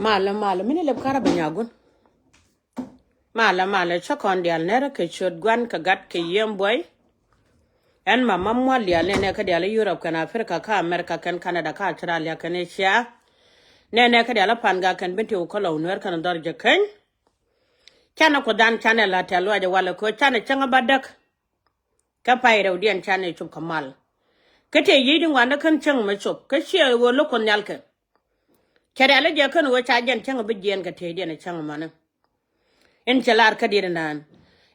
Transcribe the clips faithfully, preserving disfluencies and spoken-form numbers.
Malä, malä, mi ni lɛp karä bä nyagun. Malä, malä, cä kɔn diaal nɛrä kɛ ciöt Gua̱n kɛ Gat kɛ Yiëë Buɔy. Ɛn mama mual diaal nɛnɛ kä diaal i̱ Europe kɛn Africa kä America kɛn Canada kä Australia kɛn Asia. Nɛnɛ kä diaal i̱ Pangak kɛn Bentiu kä Lɔw Nuɛr kɛn Dhɔr Jɛ Keny. Canɛ Kuothdan canɛ la tɛl luacɛ walɛ kɛ ɣöö canɛ cäŋ ɛ ba däk. Kä pay rɛwdiɛn canɛ cop kɛ mal. Kä tëë yiëëdi ŋuan ni kän cäŋ mɛ cop kä ciɛ ɣöö lo̱k Kuoth Nhial kɛ. Cɛ rial i̱ jɛ kän ɣöö ca jɛn cäŋ bi jiɛɛn kɛ tëëdiɛn ɛ cäŋ mäni. In cɛ lar kä diet inan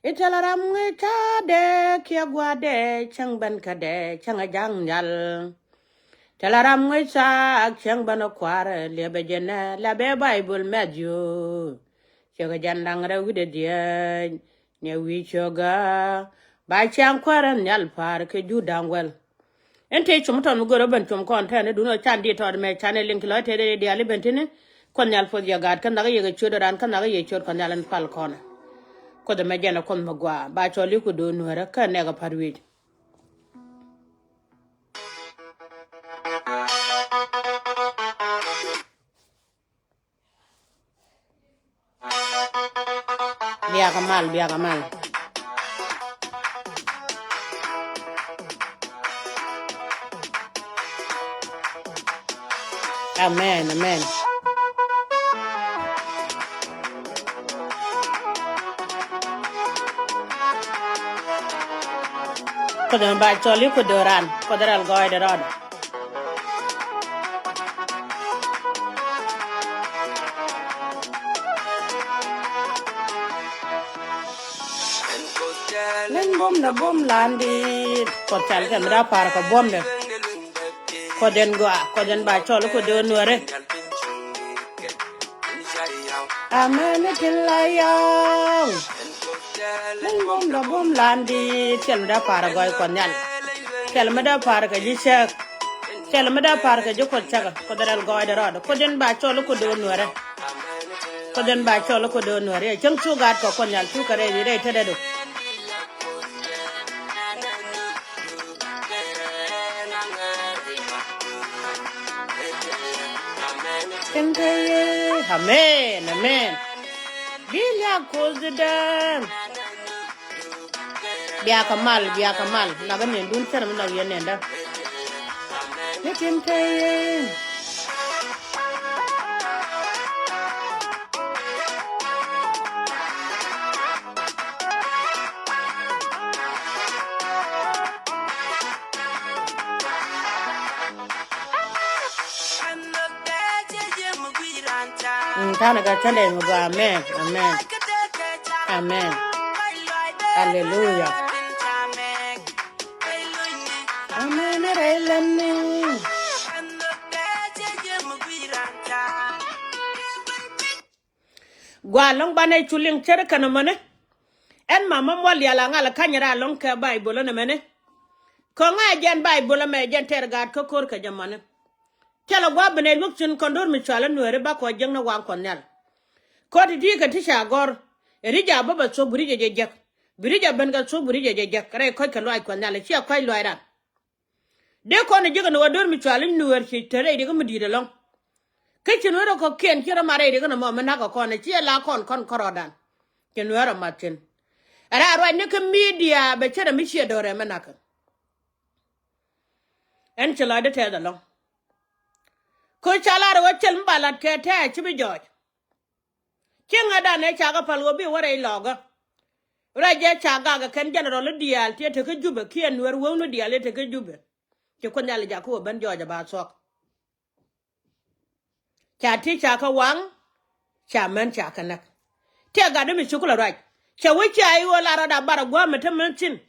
i̱ tɛl ram ŋäc ca dee kiɛ gua̱dɛ cäŋ ben kä dee cäŋ ɛ ja̱ŋ nhial. Tɛl ram ŋäc ca cäŋ ben ɛ kua̱r liɛpɛ jɛ nɛ la bɛ Baibol Matthew. Cɛ kɛ jɛn da̱ŋ rɛw wi̱cdɛ dhiec. Niɛ wi̱i̱ cio̱kä ba ciaŋ kuäärä nhial pa̱a̱r kɛ jur da̱ŋ wäl. Ɛn tëë cum tɔn mi görä ben cum kɔn tɛɛni duundɛ can di̱i̱t tɔɔt mɛ canɛ liŋ ci lɔc tëë diaal i̱ ben ti̱ni. Kuoth Nhial puɔth yɛ gaat kä nhak i̱ yɛ kɛ ciöt ran kä nhak i̱ yɛ ciöt Kuɔth Nhial ɛn pal kɔnɛ. Kuoth ɛmɛ jɛn ɛ Kuoth mi gɔaa ba cɔl i̱ ku do̱o̱n nuäärä kä nɛɛkɛ pa̱t wi̱i̱c. Biakä mal, biakä mal. Amen, amen. Kuoth ɛmɛ ba cɔl i̱ ku do̱ran, Kuoth rɛl gɔɔydɛ rɔɔdɛ. Leny buɔ̱mdɛ buɔ̱m landit. Kuɔth cɔl kɛ mi dee pa̱a̱r kɛ buɔ̱mdɛ. Kuɔth ɛn gɔaa, Kuɔth ɛn ba cɔl i̱ ku do̱ran nuäärä. Amen i̱ tin la yɔ̱ɔ̱ŋ. Leny buɔ̱mdɛ buɔ̱m landit. Cɛl mi dee pa̱a̱r kɛ gɔɔy Kuɔth Nhial. Cɛl mi dee pa̱a̱r kɛ ji̱ cäk. Cɛl mi dee pa̱a̱r kɛ ji̱ Kuɔth cäkä. Kuoth rɛl gɔɔydɛ rɔɔdɛ. Kuoth ɛn ba cɔl i̱ ku do̱ran nuäärä. Kuoth ɛn ba cɔl i̱ ku do̱ran nuäärä. Cäŋ cu gaat kɔ Kuɔth Nhial cu kɛ rɛy rɛy tetdä du. Tin te ye, amen, amen. Bi liak Kuoth dee. Biakä mal, biakä mal. Nak in niɛn dun cär mi nak yɛn niɛn dä. Ni tin te ye. Mm, tanɛ kɛ kɛn dee mi gɔaa. Amen. Amen. Amen. Hallelujah. Amen. Rɛy lɛn ni. Gua lɔŋ banɛ cu liŋ cär kɛn mɛni. Ɛn mama mual yal a ŋal kany ra lɔŋ kɛ Baibol ɛn mɛni. Kɔŋ a jɛn Baibol ɛmɛ jɛn tɛr gaat kä ko̱r kɛ jɛ mɛni. Cɛ lɛ gua binɛ luäk cin kɔn do̱r mi cual ɛ nueeri ba kɔ jiäkni waŋ Kuɔth Nhial. Kɔ ti ti kɛ ti ca gɔr. Ɛ ri ja bä bɛ thuɔ̱k bi ri jɛ jɛ jek. Bi ri ja ben kɛ thuɔ̱k bi ri jɛ jɛ jek rɛy kɔc kɛ luaac Kuɔth Nhial ɛ ciɛ kɔc luaac ran. Dee kɔn ɛ jiäk ɛn ɣöö do̱r mi cual i̱ nueer ci te rɛy rikä mi di̱i̱t ɛlɔ̱ŋ. Kä ci nueer ɛ kɔ̱kiɛn ci rɔ mat rɛy rikä nɔmɔ mi na̱k ɛ kɔn ɛ ci ɛ la kɔn kɔn kärɔɔdan. Ci nueer ɛ mat thi̱n. Ɛ raa ruacni kä midia bɛ cärɛ mi ciɛ do̱rɛ mi na̱k. Ɛn ci lɔcdä tɛth ɛlɔ̱ŋ. Kä ca lar ɛ ɣöö cɛl mi ba lat kɛ tɛ̈ɛ̈ ci bi jɔɔc. Cieŋädan ëë cakɛ päl ɣöö bi wä rɛy lɔɔkä. Ruac jɛ ca gak ɛ kɛn jɛnɛrɔl i̱ diaal ti ɛ tekä Jubɛ kiɛ nueer wäŋni diaal ti ɛ tekä Jubɛ. Ci Kuoth Nhial jakä wä ben jɔɔc ɛ ba thuɔ̱k. Ca ti ca kɛ waŋ. Ca män ca kɛ näk. Tiɛ gat dee mi cuk lɛ ruac. Cɛ wä cia i̱ ɣöö la rɔɔda bar ɛ gua̱a̱m ɛ te män thi̱n.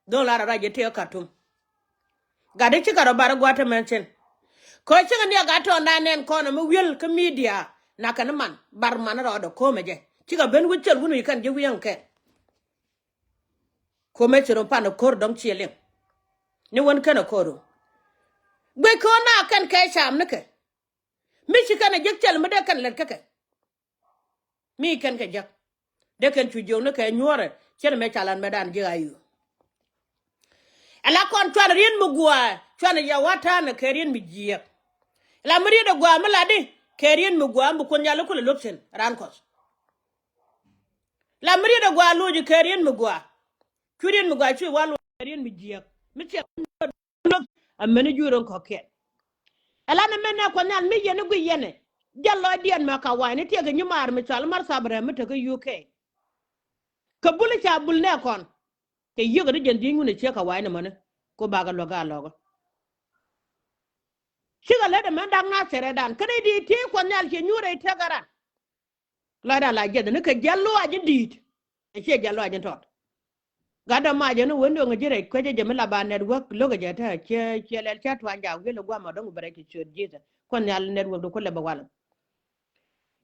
Dho̱l a rɔ ruac jɛ tëë Kartum. Gat i̱ cikɛ rɔ bar i̱ gua̱a̱t te mɛn cin. Kɛ ɣöö cikɛ niɛ gat tɔɔndan nɛn kɔn ɛmɛ wi̱el kä midia. Nakɛ ni man bar man rɔɔdɛ ko̱o̱mɛ jɛ. Cikɛ ben wi̱c cɛl wun wi̱c kɛn ji̱ wi̱eŋ kɛn. Ko̱o̱mɛ ci rɔ pan ɛ ko̱r dɔ̱ŋ ciɛ liŋ. Ni wän kɛn ɛ ko̱r ru. Guic kɛ ɣöö na kɛn kɛ cam nikɛ. Mi ci kɛn ɛ jek cɛl mi dee kɛn lät kä kɛ. Mi kɛn kɛ jek. Dee kɛn cu jiök ni kɛ nyuɔrɛ cɛn mɛ ca lat mɛ dan ji̱ a yuu. Ala kɔn cuanɛ riet mi gua̱a̱ cuanɛ yɛ wa̱ta̱a̱nɛ kɛ riet mi jiɛk. Ala mi riet ɛ gua̱a̱ mi lat di Kɛ rien mi gua mi Kuoth Nhial i̱ kulɛ luɔ̱p thi̱n raan kɔth. La mi riet a gua loc kɛ rien mi gua. Cu rien mi gua cu wa loc kɛ rien mi jiäk mi thiɛk. Ameni juur in kɔ̱kiɛn. Ɛlan ɛmɛn nɛ Kuɔth Nhial mi yɛn i̱ gui yɛn ɛ. Jɛn lɔcdiɛn mɛ ka wa̱i̱ni tiɛk kɛ nyimaar mi cɔal i̱ Mar Thabra mi tekɛ U K. Kɛ bul i̱ ca bul nɛ kɔn. Kɛ yiëk ɛ ti jɛn di̱i̱ny wun ɛ ciek ka wa̱i̱ni mɔni. Ku bakɛ luäk a lɔkä. Cikɛ lät ɛmɛn dak na thɛrɛ dan kä nɛy di ti Kuɔth Nhial ciɛ nyuur ɛ i̱ tekɛ ran. Lɔcda la jiɛth ni kɛ jiɛl luaac in di̱i̱t. Ɛ ciɛ jiɛl luaac in tɔt. Gat dɔ mac ɛn wen dueŋ ji̱ rɛc kuecä jɛ mi la ba network lo̱kɛ jɛ te ciɛ ciɛ lɛl cä tuany jaak wi̱el ɛ guam ɔ dɔ̱ŋ bɛ rɛc ci ciöt Jesus. Kuɔth Nhial network du kulɛ bɛ walɛ.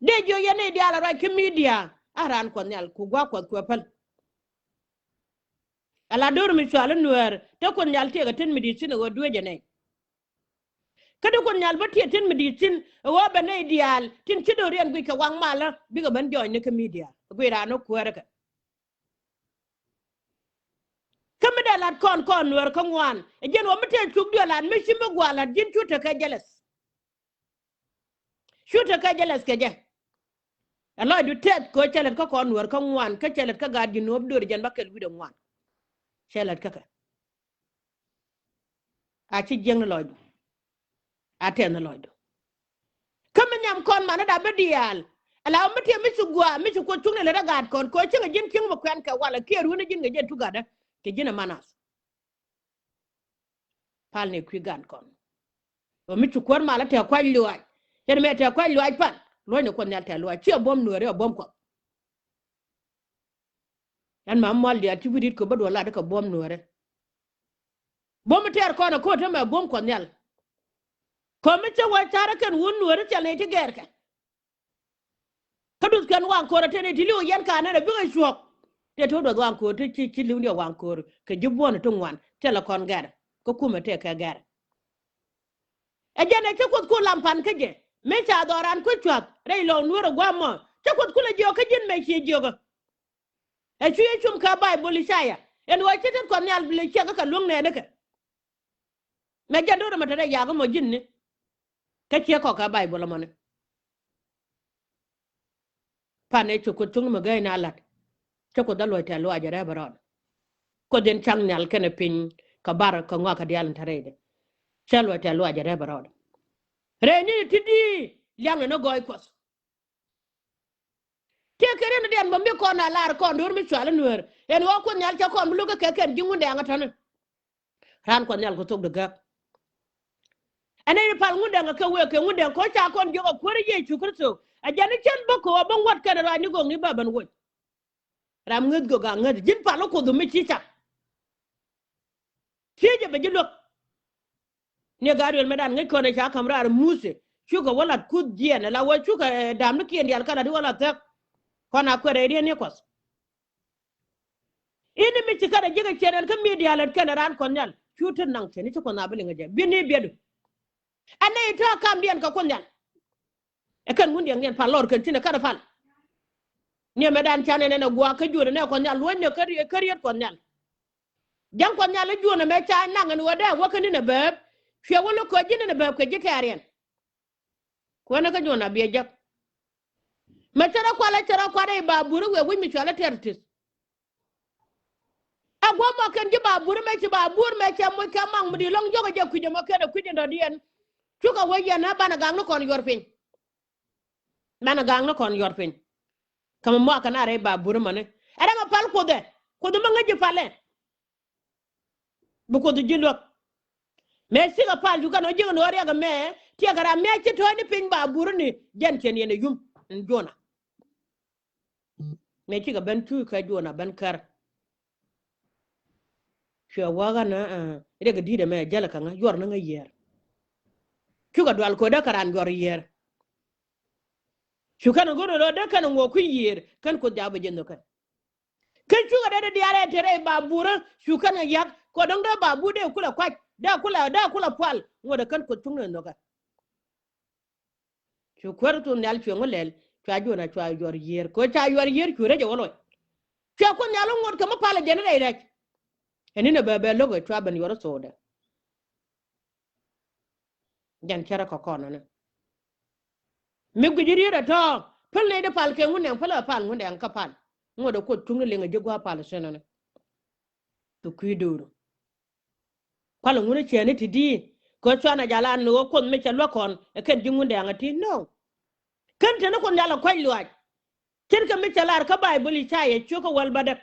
Dee jiök yɛn ni diaal a ruac ki media a raan Kuɔth Nhial ku gua̱a̱k Kuɔth kuɛ päl. Ala do̱r mi cual in nuäär te Kuɔth Nhial tiɛɛk a tin mi di̱i̱t thi̱n ɛ ɣöö dueecɛ nɛy. Kä di Kuoth Nhial bä tiɛt tin mi di̱i̱t thi̱n ɛ ɣöö bɛ nɛy diaal tin ci do̱riɛn guic kɛ waŋ malä bikɛ ben jɔɔcni kä midia guic raan ɣä kuäärä kɛ. Kä mi dee lat kɔn kɔn nuäär kä ŋuan ɛ jiɛn ɣöö mi tëë cuk diɔl lat mi ci mi gua̱a̱ lat ji̱n cu tekɛ jealous. Cu tekɛ jealous kɛ jɛ. Ɛ lɔcdu tɛth kɛ ɣöö cɛ lät kä kɔn nuäär kä ŋuan kä cɛ lät kä gaat ji̱ nuɔ̱ɔ̱p do̱r jiɛn bä kɛl wi̱cdɛ ŋuan. Cɛ lät kä kɛ. A ci jiäkni lɔcdu. A tɛthni lɔcdu. Kä mi nhiam kɔn manä da bi diaal. Ala mi tiɛ mi ci gua̱a̱ mi ci Kuoth cuŋni lät a gaat kɔn kɛ ɣöö cikɛ ji̱n cieŋ mi kuɛn kɛ walɛ kiɛ ruuni ji̱n kɛ jɛn tu gatdä kɛ ji̱n ɛ manath. Pal ni kui̱ gan kɔn. Ɣöö mi ci kuäär malä tɛk kuac luaac. Cɛn mɛ tɛk kuac luaac pal luɔ̱cni Kuɔth Nhial tɛk luaac ciɛ buɔ̱m nuääri ɛ buɔ̱m Kuɔth. Ɛn ma mual diaal ci wi̱i̱ di̱t kɛ bä duɔl lat kɛ buɔ̱m nuäärä. Buɔ̱m mi tɛɛr kɔn ɛ ko̱o̱t tämɛ buɔ̱m Kuɔth Nhial. Kɔm mi cä wä carä kɛn wun nuäärä thil ni ti gɛɛr kɛ. Kä duth kɛn waŋ ko̱o̱r ɛ tëë ni ti li̱w yɛn ka̱n nɛn ɛ bikɛ cuɔ̱k. Tëë ti wä duɔth waŋ ko̱o̱r ti ci ci li̱w ni ɛ waŋ ko̱o̱r kɛ ji̱ buɔ̱n ti ŋuan thilɛ kɔn gɛr. Kä kumɛ tëë kɛ gɛr. Ɛ jɛn ɛ cä Kuoth ku lam pan kä jɛ mi ca dhɔran ku cua̱th rɛy lɔw nuäär ɛ gua̱a̱m mɔ cä Kuoth ku lɛ jiɔk kä ji̱n mɛ ciɛ jiɔkä. Ɛ cu yɛ cum kä Baibol Icaya ɛn ɣöö ci tet Kuɔth Nhial bi lɛ ciɛk kä kɛ luäŋ nɛɛnikɛ. Mɛ jɛn do̱r ɛmɛ te rɛy yak ɛmɔ ji̱n ni. Kä ciɛ kɔk kä Baibol ɛmɔni. Pan ɛ ci Kuoth cuŋ mi gäy na la̱t. Cä Kuoth a luɔc tɛ̈th luaac ɛ rɛp ɛ rɔɔd. Kuoth in cak nhial kɛnɛ piny kɛ bar kɛ ŋɔak kɛ diaal in te rɛydɛ. Cä luɔc tɛ̈th luaac ɛ rɛp ɛ rɔɔd. Rɛy ni ti di liaŋni ni gɔɔy Kuɔth. Tiɛ kɛ riɛn diɛn bä mi kɔn a lar kɔn do̱r mi cual i̱ nuäär ɛn ɣɔw Kuoth Nhial cɛ kɔn bi lo̱k kɛ kɛ kɛn ji̱ Ŋundɛŋ ɛ tɔ̱ni. Raan Kuɔth Nhial kɛ thok di gäk. Ɛn ɛ pal Ŋundɛŋ kɛ wëë kɛ Ŋundɛŋ kɔ ca kɔn jiök ɛ kuäär Yecu Kritho. Ɛ jɛn i̱ cän bä kɛ ɣɔw bä ŋuɔ̱t kɛn ruaacni göökni bä ben woc. Ram ŋäth göök a ŋäth ji̱n pal i̱ Kuoth mi ci cak. Thiecɛ bɛ ji̱ luäk. Ni gaat duël mëëdan ŋäc kɔn ɛ ca ka̱m raar Muthɛ cukɛ wä lat kuth jiɛɛn ala wä cukɛ, eh, da̱a̱m ni kiɛn diaal kä lat i̱ wä lat thäk. Kɔn a kuɛt rɛy riet ni Kuɔth. Ini mi ci kɛn a ji̱ kɛ ciɛn ɛn kä mi diaal ɛn kɛn ɛ raan Kuɔth Nhial cu ti naŋ cɛn i̱ ci Kuɔth a bi liŋ ɛ jɛ bi ni biɛtdu. Ɛn nɛy tɔ̱ kamdiɛn kɛ Kuoth Nhial. Ɛ kɛn Ŋundɛŋdiɛn pal lɔr kɛn thi̱n ɛ kɛn ɛ pal. Ni ɛmɛ dan ca nɛn ɛn ɛ gua̱a̱k kä Juɔ̱ɔ̱n ɛn ɛ Kuɔth Nhial luɔ̱cnɛ kä riet, kä riet Kuɔth Nhial. Ja̱ŋ Kuɔth Nhial ɛ Juɔ̱ɔ̱n ɛmɛ ca naŋ ɛn ɣöö dee wä kä ni̱n ɛ bääp. Cuɛ wä lo̱k kɛ ji̱ ni̱n ɛ bääp kɛ ji̱ tɛ̈riɛn. Kuɛnɛ kä Juɔ̱ɔ̱n a biɛ jäk. Mɛ cɛ rɔ kual ɛ cɛ rɔ kuat ɛ i̱ ba burä wëë wi̱c mi cual ɛ tɛr ti̱th. Ɛ guɔ̱m mɔ kɛn ji̱ ba burä mɛ ci ba burä mɛ cɛ moc kɛ maŋ mi di lɔ̱ŋ jiɔk ɛ jɛ kui̱c ɛmɔ kɛn ɛ kui̱c ɛn dɔ̱diɛn. Cukɛ wä yɛn ɛ banɛ gaŋni kɔn yuɔr piny. Banɛ gaŋni kɔn yuɔr piny. Kä mɛ muakä na rɛy ba burä mɔni. Ɛ rɛm ɛ pal Kuoth ɛ. Kuoth mi ŋäc ji̱ palɛ. Bi Kuoth ji̱ luäk. Mëë cikɛ pal cu kɛn ɔ ji̱ kɛn ɣöö riɛk ɛmɛ tiɛɛkɛ ram mi a ci tɔ̱ɔ̱cni piny ba burä ni jɛn cɛn yɛn ɛ yum in Juɔna. Mëë cikɛ ben cuuc kɛ Juɔna ben kär. Cuɛ wäk ɣän, eh, riɛk di̱i̱t ɛmɛ jäl ɛ kä ŋä yuɔr ni ŋä yiëër. Cukɛ dual ko̱dä kɛ raan yuɔr yiëër. Cu kɛn ɛ go̱r ɛ rɔ dee kɛn ɛ ŋuɔk kui̱ yiëër kɛn Kuoth jaak bɛ jɛ nhök kɛn. Kä cukɛ dee dee diaal ɛ te rɛy ba burä cu kɛn kɛ yak kɛ dɔ̱ŋ dee ba bur dee kulɛ kuac dee kulɛ dee kulɛ pual ŋuɔ̱t ɛ kän Kuoth cuŋ ni nhökä. Cu kuäär thun nhial cuɛ ŋu lɛl cua Juɔna cua yuɔr yiëër kɛ ca yuɔr yiëër cu rɛc ɛ wä loc. Cua Kuoth nhial wä ŋuɔ̱t kɛ mi pal ɛ jɛn rɛy rɛc. Ɛn ni nɛ bɛ bɛ lo̱k ɛ cua ben yuɔr thokdɛ. Jɛn cärä kɛ kɔn ni. Mi guic riet ɛ tɔ̱ päl nɛy di pal kɛ Ŋundɛŋ, päl ɛ pal Ŋundɛŋ kä pal. Ŋot ɛ Kuoth cuŋni liŋ ɛ ji̱ gua̱a̱ pal cɛnɛni. Kɛ kui̱ do̱r. Kualɛ ŋun cɛɛni ti di̱i̱t kɛ cuanɛ jalan ni ɣöö Kuoth mi cɛ luäk kɔn ɛ kɛn ji̱ Ŋundɛŋ ɛ ti nööŋ. Kɛn teni Kuoth Nhial ɛ kuac luaac. Ce̱tkɛ mi cɛ lar kä Baibol i̱ ca yɛ ciökä wäl bädäk.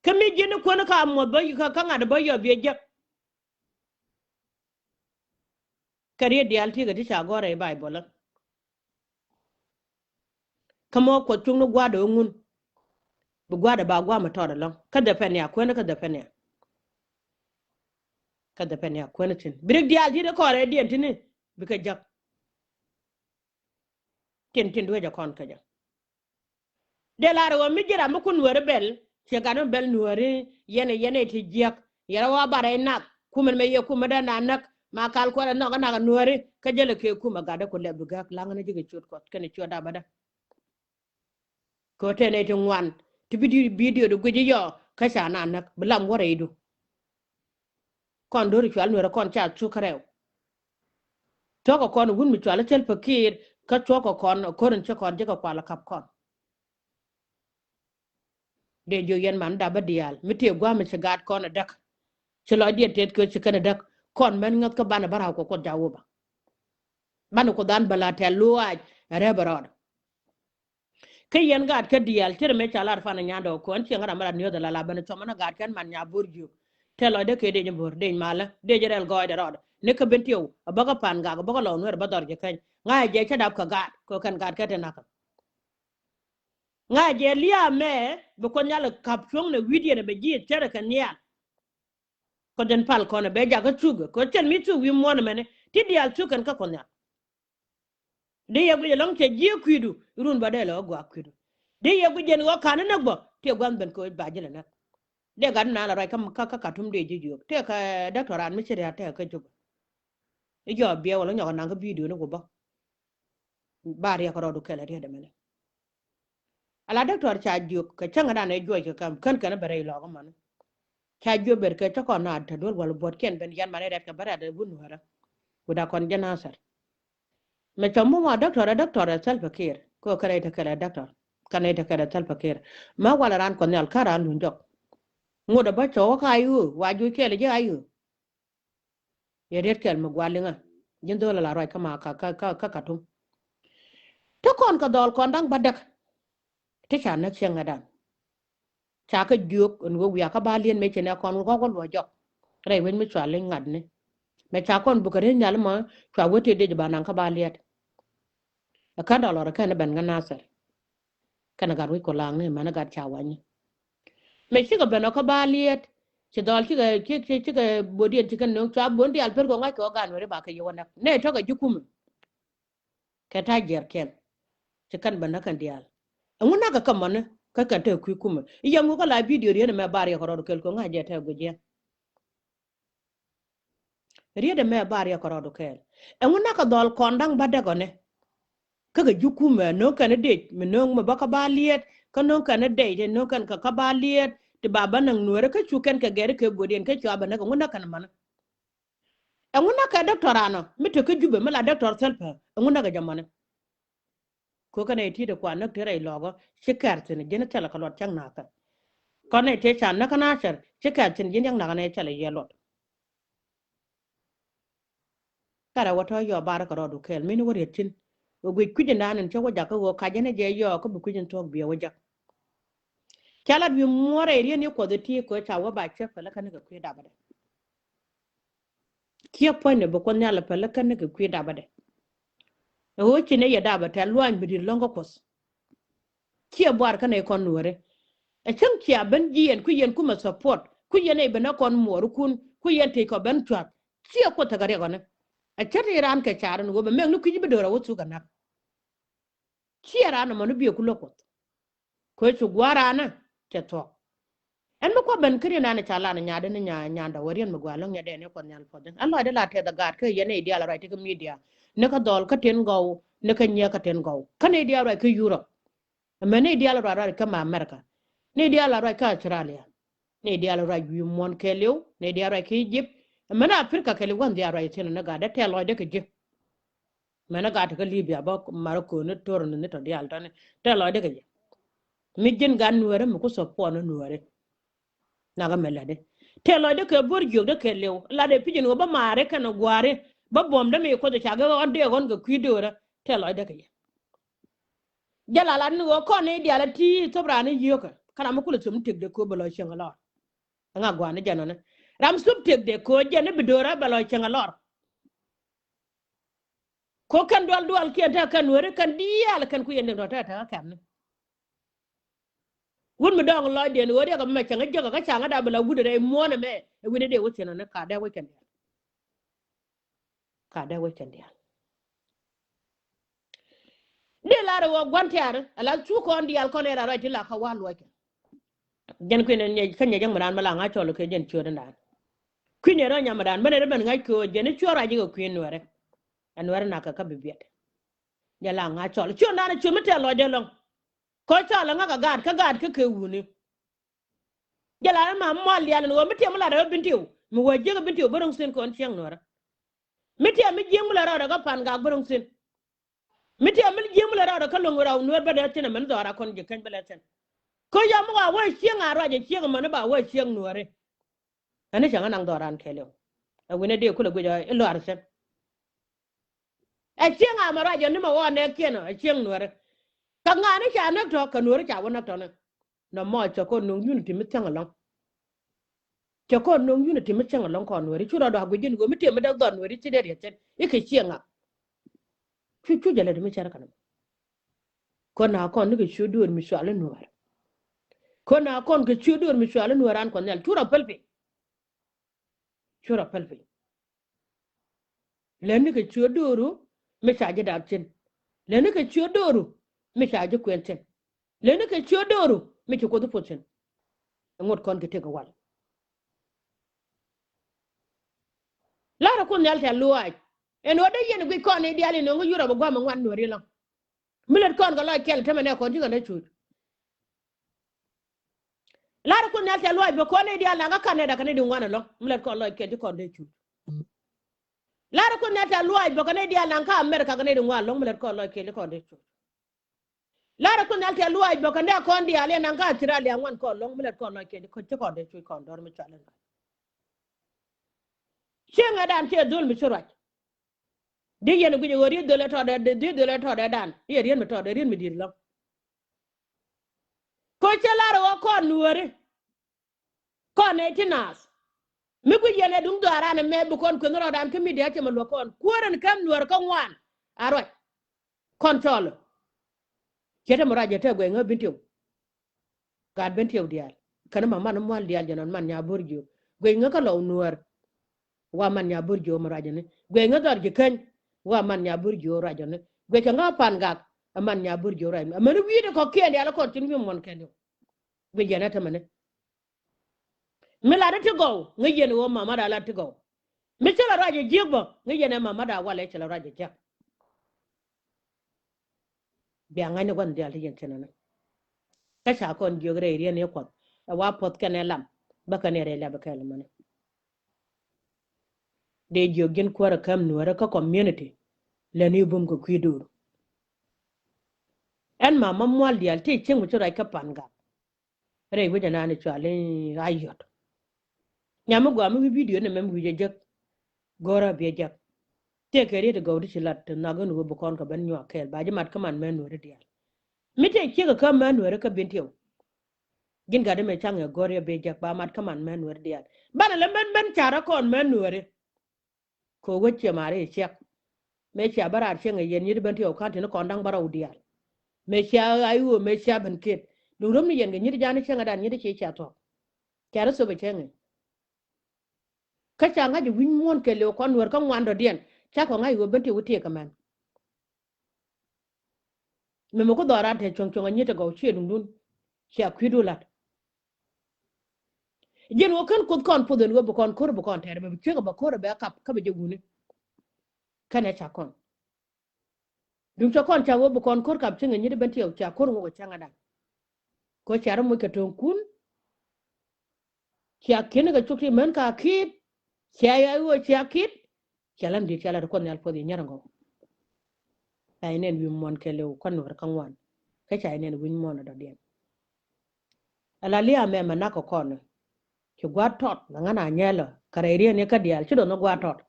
Kä mi ji̱n kuäni ka muɔth bä kä ŋa̱t bä yɔ biɛ jek. Kɛ riet diaal ti̱i̱ kɛ ti ca gɔ̱r rɛy Baibol. Kä mɔ Kuɔth cuŋni gua̱a̱dɛ ɣä ŋun. Bi gua̱a̱dɛ ba gua̱a̱m mi tɔɔt ɛlɔ̱ŋ kä dhɛ pɛn ya kuäni kä dhɛ pɛn ya. Kä dhɛ pɛn ya kuäni thi̱n bi rik diaal ti̱i̱ ti kɔn rɛydiɛn ti̱ni. Bikɛ jäk. Tin tin duecɛ kɔn kä jɛ. Dee lar ɣöö mi ji̱ ram mi kun nuääri bɛl ciɛ gat mi bɛl nuääri. Yɛn yɛn ɛ ti jiäk yɛn rɔ wä barɛ inak kumɛn mɛ yɛ kumɛ dee na näk ma kal kuɛrɛ nhɔk inak nuääri. Kä jälɛ kɛ kumɛ gatdɛ ku lɛp bi gäk laŋ ni ji̱ kɛ ciöt Kuɔth kɛnɛ ciöt dapä dä. Kɛ ɣöö tɛn ɛ ti ŋuan ti bi di bidio di guic iyɔ kä ca na näk bi lam wä rɛydu. Kɔn do̱ri cual nuɛrɛ kɔn ca thuk kärɛw. Thuɔ̱kɛ kɔn wun mi cual i̱ Salva Kiir kä thuɔ̱kɛ kɔn ko̱rin ci kɔn jekɛ kual i̱ kap kɔn. Dee jiök yɛn man dap bä diaal mi tëë gua̱a̱m mi ci gaat kɔn i̱ däk. Ci lɔcdiɛn tëëth kɛ ci kɛn i̱ däk kɔn mɛn ŋäth kä banɛ bä raw kɛ Kuoth Ja̱wäbä. Banɛ Kuoth an bä la tɛ̈th luaac ɛ rɛp ɛ rɔɔdɛ. Kä yɛn gaat kä diaal cir mëë ca lar pan nyandɛ ɔ kɔn cieŋ ram mi rat niöth ala la ben cuɔmä ni gaat kɛn man nya bo̱r jiök. Tɛ lɔcdä kɛ dec bo̱r dec malä dec rɛl gɔɔydɛ rɔɔdɛ ni kä ben tiɛw a bäkä pan gak a bäkä lɔw nuɛr bä dhɔr ji̱ käny. Ŋa̱c jɛ cä dap kä gaat kɛ kɛn gaat kɛ ti nakä. Ŋa̱c jɛ lia̱a̱ mɛ bi Kuoth Nhial kap cuɔ̱ŋnɛ wi̱i̱diɛn bɛ ji̱ cärɛ kɛ nhial. Kɔ jɛn pal kɔn bɛ jakä thuk kɔ cɛn mi thuk wi̱i̱ muɔ̱n mɛni ti diaal thuk kɛn kä Kuoth Nhial. Dee yɛ guic ɛlɔ̱ŋ cɛ jiɛ kui̱du run bä dee lɛ ɣä gua̱a̱k kui̱du. Dee yɛ guic jɛn ɣä ka̱n näk bä tiɛ gua̱n ben kɛ ɣä ba jilɛ näk. Dee gat naan la ruac kä kä Katum dee ji̱ jiök tëë kɛ däktɔr an mi ci ria̱a̱t tëë kä Jubɛ. I̱ jɔɔk biɛɛk wala nyɔk anaŋ kä bidio ni ku bä. Ba riɛk rɔɔdu kɛl a riet ɛmɛnɛ. Ala däktɔr ca jiök kɛ cäŋ dan ɛ juɔc kɛ kam kän kɛn bɛ rɛy lɔɔk ɛmɔni. Ca jiök ber kɛ cä kɔn na te duel wal buɔt kiɛn ben yan mani rɛt kɛ bä rɛt ɛ wun nuärä. Wut a kɔn jɛ Nasir. Mɛ cɔ mum a däktɔr ɛ däktɔr ɛ Salva Kiir kɛ kɛ rɛy te kɛl ɛ däktɔr kɛ rɛy te kɛl ɛ Salva Kiir. Mɛ wal ran Kuɔth Nhial kä ran luny jɔk. Ŋot ɛ bä cɔ wä ka ayu wa juc kɛl ɛ ji̱ ayu. Yɛ riet kɛl mi gua̱l liŋä ji̱n dho̱l ala ruac kä ma kä kä kä Katum. Ti kɔn kɛ dhɔl kɔn da̱ŋ bädäk. Ti ca näk cieŋ ŋädan. Ca kä jiök ɛn ɣöö wiakä ba liet mëë ci nɛ kɔn ɣɔk wä luɔ jɔk. Rɛy wec mi cua liŋ ŋa̱tni. Mɛ ca kɔn bukɛ riet nhial mɔ cua wä tëë dec ba naŋ kä ba liet. Ɛ kän dɔlɔr ɛ kɛn ɛ ben kä Nasir. Kɛn ɛ gat wi̱c kɔ la̱a̱ŋni mɛn ɛ gat ca wa̱nyni. Mɛ cikɛ ben ɔ kä ba liet ci dhɔl cikɛ cikɛ cikɛ bo̱diɛn cikɛ no̱o̱ŋ cua bo̱n diaal per kɛ ŋa̱c kɛ ɔ gan weri ba kɛ yɛ wä näk nɛ tɔ̱kɛ ji̱ kumɛ. Kɛ ta̱ jiɛr kɛn ci kɛn ben näk kɛn diaal. Ɛŋu näk kɛ kä mɔni kä kɛn te kui̱ kumɛ i̱ yɛm ŋu kä la bidio riet ɛmɛ bar yɛ kɛ rɔɔd kɛl kɛ ŋa̱c jɛ te guic yɛn. Riet ɛmɛ bar yɛ kɛ rɔɔdu kɛɛl. Ɛŋu näk kɛ dhɔl kɔn da̱ŋ bädäk ɔnɛ. Kä kɛ ji̱ kumɛ no̱o̱ŋ kɛn i̱ dec mi no̱o̱ŋ mi bä kä ba liet kä no̱o̱ŋ kɛn i̱ dec no̱o̱ŋ kɛn kɛ kä ba liet ti ba bä näk nueeri kä cu kɛn kɛ gɛri kɛ guɔ̱diɛn kä cua bä näk ɛŋu näk kɛn mani. Ɛŋu näk kɛ däktɔr anɔ mi te kä Jubɛ mi la däktɔr Salva ɛŋu näk kɛ jɛ mani. Kö kɛn ɛ ti̱i̱t ɛ kuan näk ti rɛy lɔɔkä ci kɛr thi̱n ji̱n thilɛ kɛ luɔt cäŋ nakä. Kɔn ɛ tëë ca näk kä Nasir ci kɛr thi̱n ji̱n diäk nakä nɛ thilɛ yɛ luɔt. Kärɛ wä tɔ̱ yɔ bar kɛ rɔɔdu kɛɛl min wä riet thi̱n. Wä guic kui̱c in naan in cä wä jakä ɣöö kac in jɛ yɔɔk kä bi kui̱c in thuɔ̱k biɛ wä jak. Ca lat wi̱i̱ muɔ̱ɔ̱r rɛy riet ni Kuɔth ɛ ti̱i̱ kö ca wä ba cä pälä kä ni kɛ kui̱ dapä dɛ. Ciɛ puɔ̱nydɛ bi Kuoth Nhial ɛ päl kä ni kɛ kui̱ dapä dɛ. Ɛ ɣöö ci ni yɛ dapä tɛ̈th luaany bi di̱t lɔ̱ŋ kä Kuoth. Ciɛ buar kä nɛy kɔn nuääri. Ɛ cäŋ cia ben jiɛn ku yɛn kumɛ support ku yɛn nɛy ben ɛ kɔn muɔɔrikun ku yɛn tëë kɔ ben cua̱th. Ciɛ Kuoth tekɛ riɛk ɔni. Ɛ cä ti raan kɛ ca̱r ɛn ɣöö bɛ mɛk ni kui̱c bi do̱r ɛ wä thuk ɛ näk. Ciɛ raan ɛmɔ ni biɛ kulä Kuoth. Kö cu gua̱a̱r raan ɛ cɛ thuɔ̱k. Ɛn mi kua̱ ben kä riet naan ca lan nyadä ni nya nyandä wä riet mi gua̱a̱r läŋ nyadɛ ni Kuɔth Nhial puɔth in. Ɛn lɔcdä la tɛth ɛ gaat kä yɛn nɛy diaal ruac ti kä media. Ni kä dhɔl kä tin gɔw ni kä nyiɛ kä tin gɔw kä nɛy diaal ruac kä Europe. Ɛmɛ nɛy diaal ruac ruac kä ma America. Nɛy diaal ruac kä Australia. Nɛy diaal ruac wi̱i̱ muɔ̱n kɛɛliw nɛy diaal ruac kä Egypt. Ɛmɛ ni Africa kɛɛliw wan diaal ruac thi̱n ni gaat dee tɛth lɔcdä kɛ ji̱. Mɛn a gat kä Libya bä mar ko̱n ni tor ni ni tɔ diaal tɔni. Tɛ lɔcdɛ kɛ jɛ. Mi ji̱n gat Nuäri mi ku support ni Nuäri. Nakä mɛ lätdi. Tɛ lɔcdɛ kɛ buɔ̱r jiök dɛ kɛ liw. Latdɛ pi̱c in ɣöö bä maari kɛn gua̱a̱ri. Bä buɔ̱mdä mi kuoth ca gɛ ɣɔn dee ɣɔn kɛ kui̱ döörä. Tɛ lɔcdɛ kɛ jɛ. Jɛ la lat ni ɣöö kɔn ni diaal a ti thop raan ni yio̱kä. Kä ram mi kulɛ thop ni tëkdɛ köö bɛ lɔc cieŋ a lɔr. Ɛŋa gua̱a̱ni jɛ nɔni. Ram thop tëkdɛ köö jɛ ni bi döörä bɛ lɔc cieŋ a lɔr. Ko kɛn dual dual kiɛn te kɛn Nuäri kɛn diaal kɛn ku yɛn den tɔ te te kɛn ni. Wut mi dɔŋ lɔcdiɛn ɣöö riɛk ɛmɛ cäŋ jäkä kä ca̱ŋ da bi la wut rɛy muɔ̱ɔ̱n ɛmɛ ɛ wi̱n dee wä thiɛn ɔni ka dee wä cɛn diaal. Ka dee wä cɛn diaal. Dee lar ɛ wä gua̱n tiaar ala cu kɔn diaal kɔn ɛ ra ruac ti la kä wa luɔckɛ. Jɛn kui̱n ɛ kä nyɛ jɛŋ mi raan mi la ŋa̱c cɔl kɛ jɛn ciöt ɛn daan. Kui̱n ɛ rɔ nyam mi raan ben ɛ rɔ ben ŋa̱c köö jɛn i̱ cuɔr ruac ikɛ kui̱n Nuäri. Ɛ Nuäri nak kɛ kä bi biɛt. Jɛ la ŋa̱c cɔl ciöt naan ciöt mi tɛl lɔcdɛ lɔŋ. Kɔ cɔl ɛ ŋa̱k ɛ gaat kä gaat kä kɛ wuni. Jɛ la ma mual diaal ɛn ɣöö mi tiɛm mi lat ɛ ɣöö Bentiu mi wä jiäk ɛ Bentiu bä ro̱ŋ thi̱n kɔn cieŋ Nuäri. Mi tiɛm mi jiäk mi la rɔɔdɛ kä Pangak bä ro̱ŋ thi̱n. Mi tiɛm mi jiäk mi la rɔɔdɛ kä lo̱ŋ rɔw Nuäär bä dee thi̱n ɛmɛn dhɔra kɔn ji̱ käny bä lɛ thi̱n. Kä yam mi wa wä cieŋ a ruac ɛ cieŋ ɛmɛn ba wä cieŋ Nuääri. Ɛn ni cäŋ anaŋ dhɔran kɛɛliw. Ɛ wi̱n ɛ dee kulɛ guic ɛ luaar thi̱n. Ɛ cieŋ a mɛ ruac ɛ ni mɛ wä nɛɛkiɛn ɛ cieŋ Nuääri. Kä ŋa̱a̱ni ca näk tɔ̱ kɛ Nuääri ca wä näk tɔ̱ni. Nɔmɔ cɛ kɔn no̱ŋ unity mi thiäŋ ɛlɔ̱ŋ. Cɛ kɔn no̱ŋ unity mi thiäŋ ɛlɔ̱ŋ kɔn Nuääri cu rɔɔdu a guic ji̱n ɣöö mi tiɛm mi dee dhɔr Nuääri ci dee riɛt thi̱n ikɛ cieŋ a. Cu cu jɛ lɛ di mi cɛr kɛn ɛmɔ. Kɔn a kɔn ni kɛ ciö döör mi cual in Nuäär. Kɔn a kɔn kɛ ciö döör mi cual in Nuäär an kɔn nhial cu rɔ päl piny. Cu rɔ päl piny. Lɛni kɛ ciöt dööru mi ca ji̱ dap cin. Lɛni kɛ ciöt dööru mi ca ji̱ kuɛn cin. Lɛni kɛ ciöt dööru mi ci Kuoth puɔth cin. Ŋot kɔn kɛ tëk wal. Lar Kuoth Nhial tɛ̈th luaac. Ɛn ɣöö dee yɛn guic kɔn i̱ diaal inɔ ŋä Yurop ɛ gua̱a̱m ɛ ŋuan Nuääri lɔ̱ŋ. Mi lät kɔn kɛ lɔc kɛl tämɛ nɛ kɔn ci kɔn dee cuut. Lar Kuoth Nhial tɛ̈th luaac bɛ kɔn i̱ diaal naŋ kä Canada kɛn i̱ di ŋuan ɛlɔ̱ŋ. Mi lät kɔn lɔc kɛl ci kɔn dee cuut. Lar Kuoth Nhial tɛ̈th luaac bɛ kɛn i̱ diaal naŋ kä America kɛn i̱ di ŋuan ɛlɔ̱ŋ mi lät kɔn lɔc kɛl ci kɔn dee cuut. Lar Kuoth Nhial tɛ̈th luaac bä kɛ nɛ kɔn diaal yɛn naŋ kä Australia ŋuan kɔn lɔ̱ŋ mi lät kɔn lɔc kɛ ci kɔn dee cuc kɔn dɔ̱r mi cual in lɔc. Cieŋ ɛ dan ciɛ dhöl mi ci ruac. Di yɛn guic ɣöö riet dhöl ɛ tɔɔdɛ, riet dhöl ɛ tɔɔdɛ dan iɛ riet mi tɔɔdɛ riet mi di̱i̱t lɔ̱ŋ. Ko cɛ lar ɣöö kɔn Nuääri. Kɔn ɛ ti naath. Mi guic yɛn ɛ duŋ dhɔaaran ɛmɛ bi kɔn kueth rɔɔdan kä midia cɛ mɛ luäk kɔn kuäär ɛn kɛm Nuäär kä ŋuan. A ruac. Kɔn cɔl. Ciɛ te mɛ ruac ɛ te guɛc ŋä Bentiu. Gaat Bentiu diaal kɛn ma man mual diaal jɛ nɔn man nya bo̱r jiök guɛc ŋä kä lɔw Nuäär. Wa man nya bo̱r jiök mɛ ruac ɛni guɛc ŋä dhɔr ji̱ käny. Wa man nya bo̱r jiök ruac ɛni guɛc kɛ ŋä Pangak. Ɛ man nya bo̱r jiök ruac ɛni amäni wi̱i̱dɛ kɔ̱kiɛn diaal kɔn cin wi̱i̱ muɔn kɛn yɔ. Guic yɛn ɛ te mɛni. Mi lat ti gɔw ŋäc yɛn ɣöö mamat a lat ti gɔw. Mi cä la ruac ɛ jiäk bä ŋäc yɛn ɛ mamat a walɛ cä la ruac ɛ jiäk. Bia ŋa̱cni gua̱n diaal ti yɛn thi̱n ɛnɛ. Kä ca kɔn jiök rɛy riɛn i̱ Kuɔth ɛ wa puɔth kɛn ɛ lam bä kɛn ɛ rɛy lɛp ɛ kɛɛl ɛmɛni. Dee jiök ji̱n kuäärä käm Nuäärä kä community. Lɛn i̱ bum kɛ kui̱ do̱r. Ɛn mama mual diaal ti cieŋ mi ci ruac kä Pangak. Rɛy wec ɛnan i̱ cual i̱ Ayɔt. Nyam mi gɔaa mi wi̱i̱ bidio ni mɛm wi̱i̱ jɛ jek. Go̱rä biɛ jek. Tëëkɛ riet i̱ gɔw di ci lat ti nhɔak in wee bi kɔn kɛ ben nyuak kɛɛl ba ji̱ mat kä man mɛ Nuääri diaal. Mi tëë ciek kä mɛ Nuääri kä Bentiu. Ji̱n gat imɛ caŋ ɛ go̱r yɛ biɛ jek ba mat kä man mɛ Nuääri diaal. Banɛ lɛ ben ben carä kɔn mɛ Nuääri. Kɛ wec ciɛ mari ciɛk. Mëë cia bä raar cieŋ ɛ yɛn nyit ben ti ɣɔw ka̱n tini kɔn da̱ŋ bä rɔw diaal. Mëë cia ɣa̱c ɣöö mëë cia ben kiet duŋ röm ni yɛn kɛ nyit ja̱a̱n cieŋ ɛ dan nyit ci cia thuɔ̱k. Cia rɔ thop ɛ cieŋ ɛ. Kä ca ŋa̱c ɛ wi̱ny muɔ̱ɔ̱n kɛ liw kɔn Nuäär kä ŋuan dɔ̱diɛn ca kɔ ŋa̱c ɣöö ben ti wä tiek kɛ mɛn. Mɛmɛ ku dhɔran te cuɔ̱ŋ cuɔ̱ŋ anyit te gɔw ciɛ duŋdun. Cia kui̱du lat. Jiɛn wä kän Kuoth kɔn puɔth ɛn wä bi kɔn ko̱r bi kɔn tɛɛr bɛ bi ciek bɛ ko̱r bɛ kap kä bɛ jɛ wuni. Kɛnɛ ca kɔn. Duŋ ca kɔn ca wä bi kɔn ko̱r kap cieŋ anyit ben tiɛw cia ko̱r ŋok ɛ cäŋ adan. Ko cia rɔ moc kɛ to̱ŋkun. Cia ki̱n kɛ cuk ti män ka ki̱i̱t. Cia ya wä cia ki̱t. Cia lam di̱i̱t cia lat Kuɔth Nhial puɔth yɛ nyɛr ŋɔk. Ca yɛ nɛn wi̱i̱ muɔ̱ɔ̱n kɛɛliw kä Nuäär kä ŋuan. Kä ca yɛ nɛn wi̱i̱ muɔ̱ɔ̱n ɛ dɔ̱diɛn. Ala lia̱a̱ mɛmɛ nak kɛ kɔn. Ci gua̱a̱th tɔt mɛ ŋän a nyɛlä kɛ rɛy riɛn ikä diaal ci dɔ̱ŋ ni gua̱a̱th tɔt.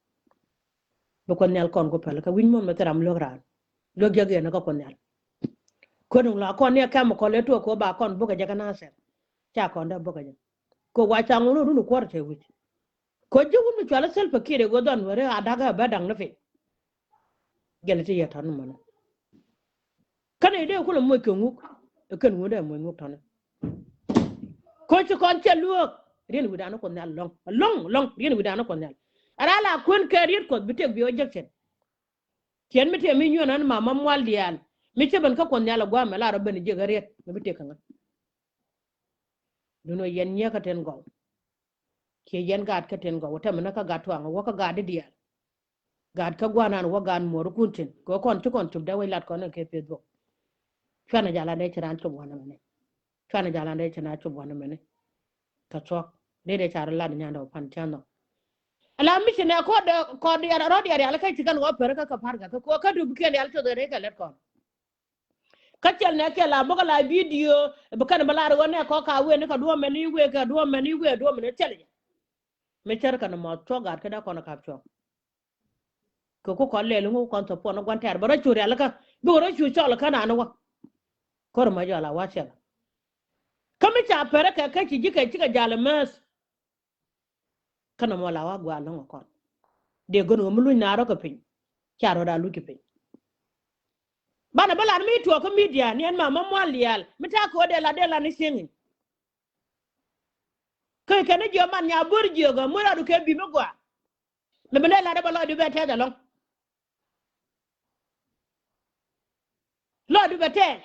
Bi Kuoth Nhial kɔn ku päl kä wi̱c muɔ̱ɔ̱n mɛ thil ram luäk raan. Luäk jɛ gɛn kä Kuoth Nhial. Kuäär duŋ la kɔn ni ɛ kɛm kɔn lɛ tuɔɔk kɛ ɣöö ba kɔn bukɛ jɛ kä Nasir. Ca kɔn dee bukɛ jɛ. Kɛ ɣöö wa ca ŋun run kuɔr cɛ wi̱c. Kɛ ɣöö ji̱ wun mi cual i̱ Salva Kiir ɛ ɣöö dhɔn weri a da̱k ɛ bɛ da̱ŋ ni piny. Jɛn ti yɛ tɔ̱n ni mɔnɛ. Kɛn i̱ dee kulɛ moc kɛ ŋuk. Ɛ kɛn wun dee moc ŋuk tɔ̱ni. Kɛ ɣöö ci kɔn cɛ luäk. Riɛn wi̱dan ni Kuoth Nhial lɔ̱ŋ. Lɔ̱ŋ, lɔ̱ŋ. Riɛn wi̱dan ni Kuoth Nhial. Ɛ raa la kuën kɛ riet Kuɔth bi tëk bi ɣä jek cɛn. Ciɛn mi tëë mi nyuɔn ɛn mama mual diaal. Mi cä ben kä Kuɔth Nhial ɛ gua̱a̱mɛ la rɔ ben jiäk ɛ riet. Mi bi tëk kɛ ŋä. Duundɛ yɛn nyiee kä tin gɔw. Ciɛ yɛn gaat kä tin gɔw. Tɛmɛ ni kä gaat tuaŋ wä kä gaat di diaal. Gaat kä gua̱a̱r nan wä gaat muɔɔr kun tin. Kɛ kɔn ci kɔn cop dee wec lat kɔn kɛ Facebook. Cuanɛ jal an dee ci raan cop wanɛ mɛni. Cuanɛ jal an dee ci raan cop wanɛ mɛni. Kɛ thuɔ̱k. Dee dee ca rɔ lat nyandɛ wä pan cän nhɔk. Ala mi ci nɛ kɔn dee kɔn diaal rɔ diaal rial kä ci kɛn wä pär kä kɛ pa̱r kɛ kɛ kɔ kä dup kiɛn rial cop dee kɛ lɛt kɔn. Kä cɛl nɛ kɛl a bä kä la bidio bi kɛn bä lar ɣöö nɛ kɔk ka wen ni kɛ duɔ̱ɔ̱p mɛn i̱ wek kɛ duɔ̱ɔ̱p mɛn i̱ wek duɔ̱ɔ̱p mɛn i̱ thilɛ jɛ. Mi cär kɛn mɔ thuɔ̱k gat kä dee kɔn kap cuɔ̱k. Kɛ ku kɔn lɛl ŋu kɔn thop puɔn gua̱n tɛɛr bä rɔ cu rialikä bikɛ rɔ cu cɔl kä nani wä. Kor mɔ jɔl a wa̱ cɛl. Kä mi ca pɛrɛ kɛ kä ci ji̱ kɛ cikɛ jal mäth. Kä nɔmɔ la wa gua̱a̱r lɔ̱ŋ ɛ kɔn. Dee gön ɣä mi luc naar rɔ kɛ piny. Ca rɔ̱ daa luc kɛ piny. Banɛ bä lat mi tuɔɔk kä midia ni ɛn ma ma mual lial mi ta̱a̱ kɛ ɣä dee lat dee lat ni cieŋ in. Kä kɛn ni jiɔ man nya bör jiök ɣä mi rɔɔdu kɛ bi mi gɔaa. Lɛ bi dee lat dee bä lɔcdu bɛ tɛth ɛlɔ̱ŋ. Lɔcdu bɛ tɛth.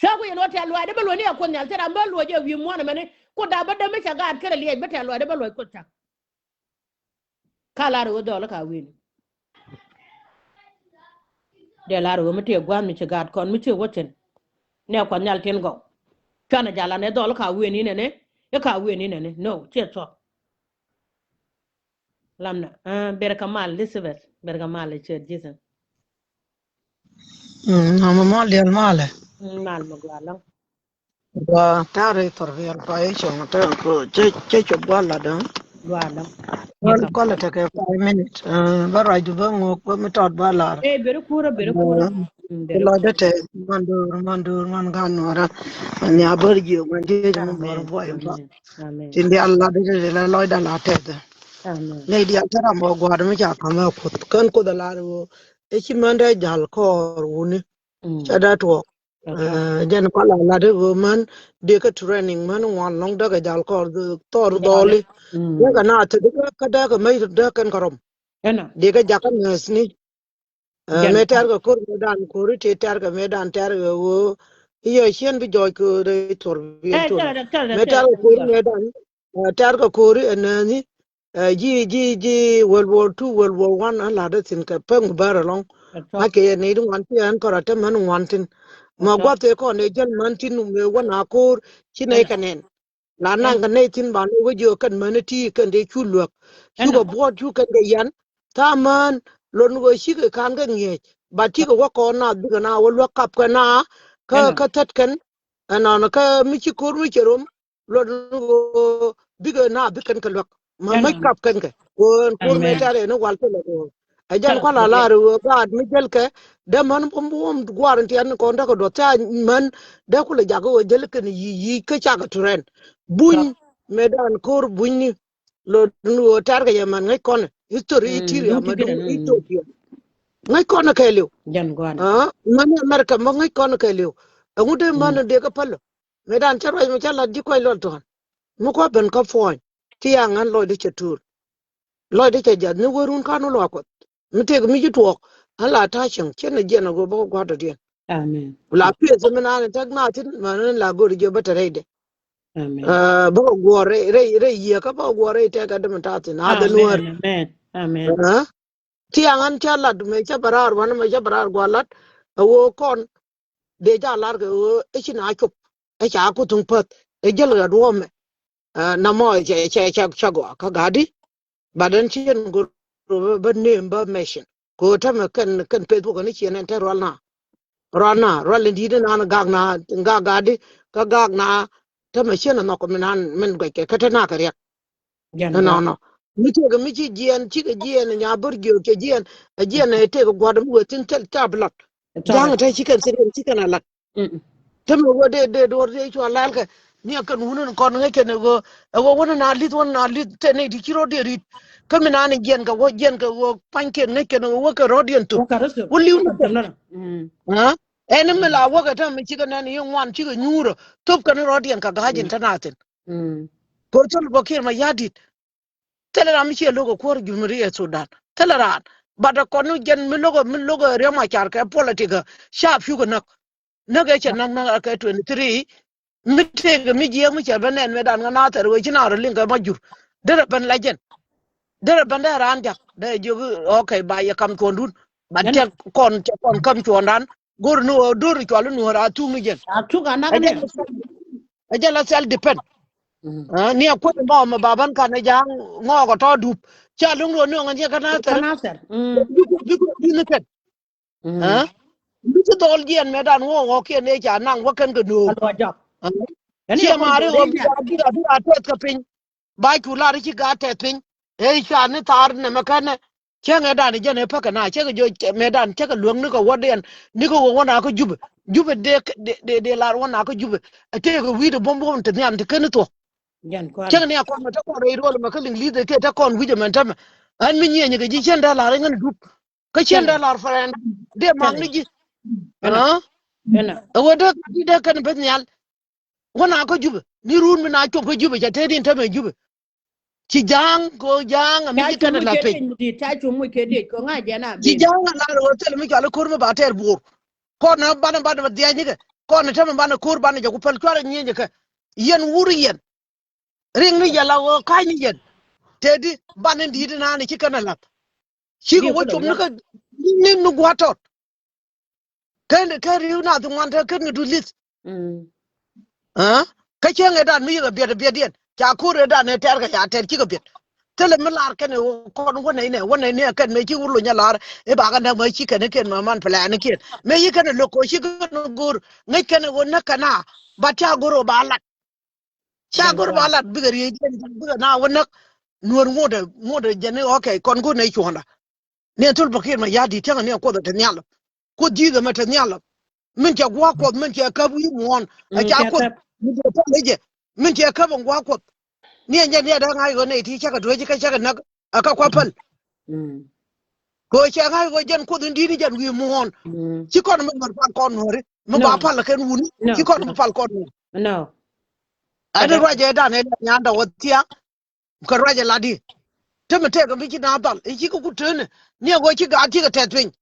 Cuɛ ku yɛn wä tɛth luaacdä bä luɔ̱c ni a Kuoth Nhial thil ram bä luɔ̱c ɛ wi̱i̱ muɔ̱ɔ̱n ɛmɛni. Kuoth da̱a̱ bä däm mi cɛ gaat kärɛ liɛc bä tɛth luaacdä bä luɔ̱c Kuoth cak. Ka lar ɣöö dhɔl ka wen. Dee lar ɣöö mi tëë gua̱a̱th mi ci gaat kɔn mi ci wä thi̱n. Nɛ Kuɔth Nhial tin gɔw. Cuanɛ jal anɛ dhɔl ka wen inɛnɛ. I̱ ka wen inɛnɛ. No, ciɛ thuɔ̱k. Lamna, ah, ber kɛ mal Elizabeth, ber kɛ mal i̱ ciöt Jithin. Mm, mama mal dial malɛ. Mm, mal mi gɔaa lɔŋ. Gua tari thor vial pa i̱ cuɔ̱ŋ tɛn ko cɛ, cɛ cop gua lat däŋ. Gua lɔŋ. Gua, gua la tekɛ five minute. Ah, bä ruacdu bä ŋok bä mi tɔt bä lar. Eh, ber kurä, ber kurä. Ah, mm, ber lɔcdä kurä. Tɛ man dur, man dur, man gan nuɔrä. Nya bär jiök man jiec man nuɔrä buɔy ba. Amen. Amen. Tin dial lat dee la lɔcda la tɛth. Amen. Nɛy diaal te ram ɔ gua̱a̱r mi ca ka̱m ɛ Kuoth kän Kuoth ɛ lar ɣöö ɛ ci män dee jal kɔɔr wuni. Mm. Ca dee tuɔɔk. Okay. Eh, jɛn kɔn la lat ɣöö män dee kä training män ŋuan lɔ̱ŋ dee kɛ jal kɔɔr thɔɔr dhɔli. Mm. Dee kɛ na thil kä dee kɛ mec dee kɛn kɛ rɔm. Ɛnɔ. Dee kɛ jakä nɛɛsni. Ɛ, mëë tɛ̈r kɛ ko̱r mëëdan ko̱ri tëë tɛ̈r kɛ mëëdan tɛ̈r kɛ ɣöö i̱ yɛ ciën bi jɔɔc kɛ rɛy thor biɛl thor. Mëë tɛ̈r kɛ ko̱ri mëëdan, ɛ, tɛ̈r kɛ ko̱ri ɛ nääni, ɛ, ji̱, ji̱, ji̱ World War Two, World War One, ɛ la̱t ɛ thi̱n kɛ päŋ bär ɛlɔ̱ŋ. Ɛ kɛ yɛ nɛy ti ŋuan ti ɛn kɔr ɛ te män ŋuan thi̱n. Mɛ gua̱th ëë kɔn ëë jäl män thi̱n mëë wä na ko̱r ci nɛy kɛ nɛn. La naŋ kɛ nɛy thi̱n ba ni wä jiök kɛn mäni ti kɛn dee cu luäk. Cukɛ buɔ̱ɔ̱t cu kɛn kɛ yan. Tha̱a̱ män lon ɣöö cikɛ ka̱n kɛ ŋi̱eec. Ba tikɛ wä kɔn na bikɛ na wä luäk kap kɛ na kä, kä thät kɛn. Ɛnɔn kä mi ci ko̱r mi cɛ rom lon ɣöö bikɛ na bikɛn kɛ luäk. Mä mäc kap kɛn kɛ. Ɣöö ɛn ko̱r mëë tɛ̈r ɛn i̱ wal thilɛ ɣöö. Ɛ jɛn kual a lar ɣöö gaat mi jäl kɛ dee män bum bum guar in tiɛn kɔn dee kɛ duɔth tha̱a̱ män dee kulɛ jak ɣöö jäl kɛn yic yic kä cakɛ turen. Buny mëëdan ko̱r bunyni. Lo ni ɣöö tɛ̈r kɛ yɛ män ŋäc kɔn history Ethiopia mɛ duŋ Ethiopia. Ŋäc kɔn kɛɛliw. Män America mɔ ŋäc kɔn kɛɛliw. Ɛŋu dee män dee kɛ päl. Mëëdan cä ruac mɛ cä lat ji̱ kuac lɔl tuɔ̱ɔ̱n. Mi kua̱ ben kä puɔ̱ny ci yaŋ ɣän lɔcdä cɛ tuur. Lɔcdä cɛ jath ni wärun ka̱n wä luaak Kuɔth. Mi tëëk mi ci tuɔɔk ɣän la ta̱a̱ cieŋ ciɛn ɛ jiɛn ɛ go̱o̱r bä kɛ gua̱a̱r dɔ̱diɛn. Amen. Ku la piɛth mi naan in täk naath thi̱n män in la go̱o̱r jiɛ bä te rɛydɛ. Amen. Ɛ, bä kɛ guɔ̱ɔ̱r rɛy, rɛy, rɛy yiëë kä bä kɛ guɔ̱ɔ̱r rɛy tɛk ɛ dämɛ ta̱a̱ thi̱n. Amen. Amen. Amen. Ɛ, ci yaŋ ɣän cä lat mëë cä bä raar wanɛ mëë cä bä raar gua̱a̱r lat. Ɛ ɣöö kɔn dee ja lar kɛ ɣöö ɛ ci na cop ɛ ca ku thuŋ päth ɛ jäl ɣä duɔ̱ɔ̱mɛ. Ɛ, na mɔ cɛ, cɛ, cɛ, cɛ gɔaa kä ga̱a̱di. But ɛn ci ɛn go̱r bä name bä mention. Kɛ ɣöö tämɛ kɛn, kɛn Facebook ni ciɛ nɛn te rual na. Rual na, rual in di̱i̱t in an gak na, gak gak di, kä gak na, tämɛ ciɛ nɛ nhɔk min an min guɛckɛ, kä te na kɛ riɛk. Nɔ, nɔ. Mi tëëkɛ mi ci jiɛɛn, cikɛ jiɛɛn, nya bär jiök cɛ jiɛɛn, ɛ jiɛɛn ɛ tëëkɛ gua̱t mi wee thi̱n thil ca bi lat. Ja̱a̱ŋ te ci kɛn thil ci kɛn a lat. Tämɛ ɣöö dee, dee duɔ̱ɔ̱r dee cua la̱lkɛ. Ni a kɛn wun in kɔn ŋäc kɛn ɛ ɣöö, ɛ ɣöö wun in a li̱th, wun in a li̱th tɛn ni ti ci rɔ̱diɛn ri̱t. Kä min an jiɛn kɛ ɣöö, jiɛn kɛ ɣöö pa̱nykiɛn ŋäc kɛn ɛ ɣöö wäkɛ rɔ̱diɛn thop. Wä li̱w ni kɛn. Ɛn mi la wäkɛ tämɛ cikɛ nɛn i̱ ŋuan cikɛ nyuurä. Thop kɛn rɔ̱diɛn kɛ ga̱a̱c in te na thi̱n. Kɛ ɣöö thil bä kiɛn ma ya̱di̱t. Thilɛ ram mi ciɛ lo̱k ɛ kuäär Jumhuriya Sudan. Thilɛ raan. But ɛ kɔn ni jɛn mi lo̱k ɛ, mi lo̱k ɛ Riɛk Macar kɛ politik ɛ. Ca pi̱w kɛ näk. Näk ɛ cɛ näk näk ɛ kɛ twenty three. Mi tëëkɛ mi jiɛɛk mi cɛ ben nɛn mëë dan ŋä Nathɛr wee ci na rɔ liŋ kɛ ma jur. Derɛ ben la jɛn. Derɛ ben dee raan jak. Dee jiök, okay, ba yɛ kam cuɔ̱ndun. Ba tiɛk kɔn, tiɛk kɔn kam cuɔ̱ndan. Go̱r ni ɣöö do̱r cual ni ɣöö raa thuk ni jɛn. A thuk a nak ni. Ɛ jɛn la self defend. Ni a kuäär ma ɔmɛ ba ban kan ɛ ja̱a̱ŋ ŋɔɔk ɔ tɔ̱ dup. Ca luŋ ruɔ̱n ni ɣän cɛ kä Nathɛr. Bikɛ, bikɛ bi ni kɛn. Bi ci dhɔl jiɛn mɛ dan ŋɔɔk ɣɔ̱kiɛn ëë ca naŋ wä kɛn kɛ nööŋ. Ciɛ maari ɣöö bi a, bi a, bi a tɛth kɛ piny. Ba cu lar ci gaat tɛth piny. Ëë ca ni thaar nɛmɛ kɛnɛ. Cäŋɛ dan jɛn ëë päkɛ na cäkɛ jɔ mɛ dan cäkɛ luäŋ ni kɛ wädiɛn ni kɛ wä wä na kä Jubɛ. Jubɛ dee, dee, dee lar wä na kä Jubɛ. Ɛ tëëkɛ wi̱i̱dɛ buɔ̱m buɔ̱m te nhiam te keni thuɔ̱k. Cäŋɛ ni a kɔn mɛ te kɔn rɛy ruɔl mɛ kä liŋ li̱th ëë tëë te kɔn wi̱cɛ mɛn tämɛ. Ɣän mi nyieenyɛ kɛ ji̱ cien dee lar iŋän dup. Kä cien dee lar friend. Dee mak ni ji̱. Ɛ wä dee, dee kɛn beth nhial. Wä na kä Jubɛ ni run mi na cop kä Jubɛ ca te din tämɛ Jubɛ. Ci ja̱a̱ŋ ko ja̱a̱ŋ a mi ci kɛn a la piny. Ci ja̱a̱ŋ a la rɛ wä thil mi cɔal ko̱r mi ba tɛɛr buɔr. Kɔn na banɛ banɛ ba dhiac ni kɛ kɔn na tämɛ banɛ ko̱r banɛ jɛ ku päl cuarɛ nyieny kɛ. Yɛn wur yɛn. Riŋ ni yɛ la wä ka̱ny ni yɛn. Te di banɛ di̱i̱t na ni ci kɛn a lath. Cikɛ wä cop ni kä ni mi gua̱a̱t tɔt. Kɛn, kɛn ri̱w nath ŋuan te kɛn kɛ du li̱th. Kä cieŋ ɛ dan mi yikɛ biɛt, biɛt yɛn ca ko̱r ɛ dan ɛ tɛr kɛ ca tɛr cikɛ biɛt. Thilɛ mi lar kɛn ɛ kɔn wä nɛy nɛ, wä nɛy nɛ kɛn mɛ ci wä lony ɛ lar ɛ bakɛ näk mɛ ci kɛn ɛ kiɛn mɛ man plan ɛ kiɛn mɛ yi kɛn ɛ lo̱k kɛ ci kɛn ɛ go̱r ŋäc kɛn ɛ wä näk kɛn a ba ca go̱r ɛ ba lat. Ca go̱r ba lat bikɛ riey diɛn bikɛ na wä näk. Nuɔr ŋot ɛ ŋot ɛ jɛn ni okay kɔn go̱r nɛy cuɔ̱nda. Ni ɛ thul Pakiir ma ya̱di̱t tiäŋ ni ɛ kuoth ɛ te nhial. Kuoth ji̱th ɛmɛ te nhial. Min cɛ gua̱a̱k kuɔth min cɛ käp wi̱i̱ muɔ̱ɔ̱n ɛ ca kuoth. Min cɛ päl ɛ jɛ min cɛ käp ɛn gua̱a̱k kuɔth. Ni ɛ jɛ ni ɛ dee ŋa̱c ɣöö nɛy ti cakɛ dueec kä cakɛ näk ɛ kä kua̱ päl. Kɛ ɣöö cɛ ŋa̱c ɣöö jɛn kuoth in di̱t ni jɛn wi̱i̱ muɔ̱ɔ̱n. Ci kɔn mi mär pal kɔn nuɔ̱ri mi ba pal kɛn wuni ci kɔn mi pal kɔn nuɔ̱ri. Ɛn ruacɛ dan ɛ nyan dɔk ɛ thia̱a̱ŋ. Kɛ ruacɛ lat di. Te mi tëëk mi ci na dhal i̱ ci kɛ ku tëënɛ ni ɛ ɣöö ci gaat ci kɛ tɛth piny.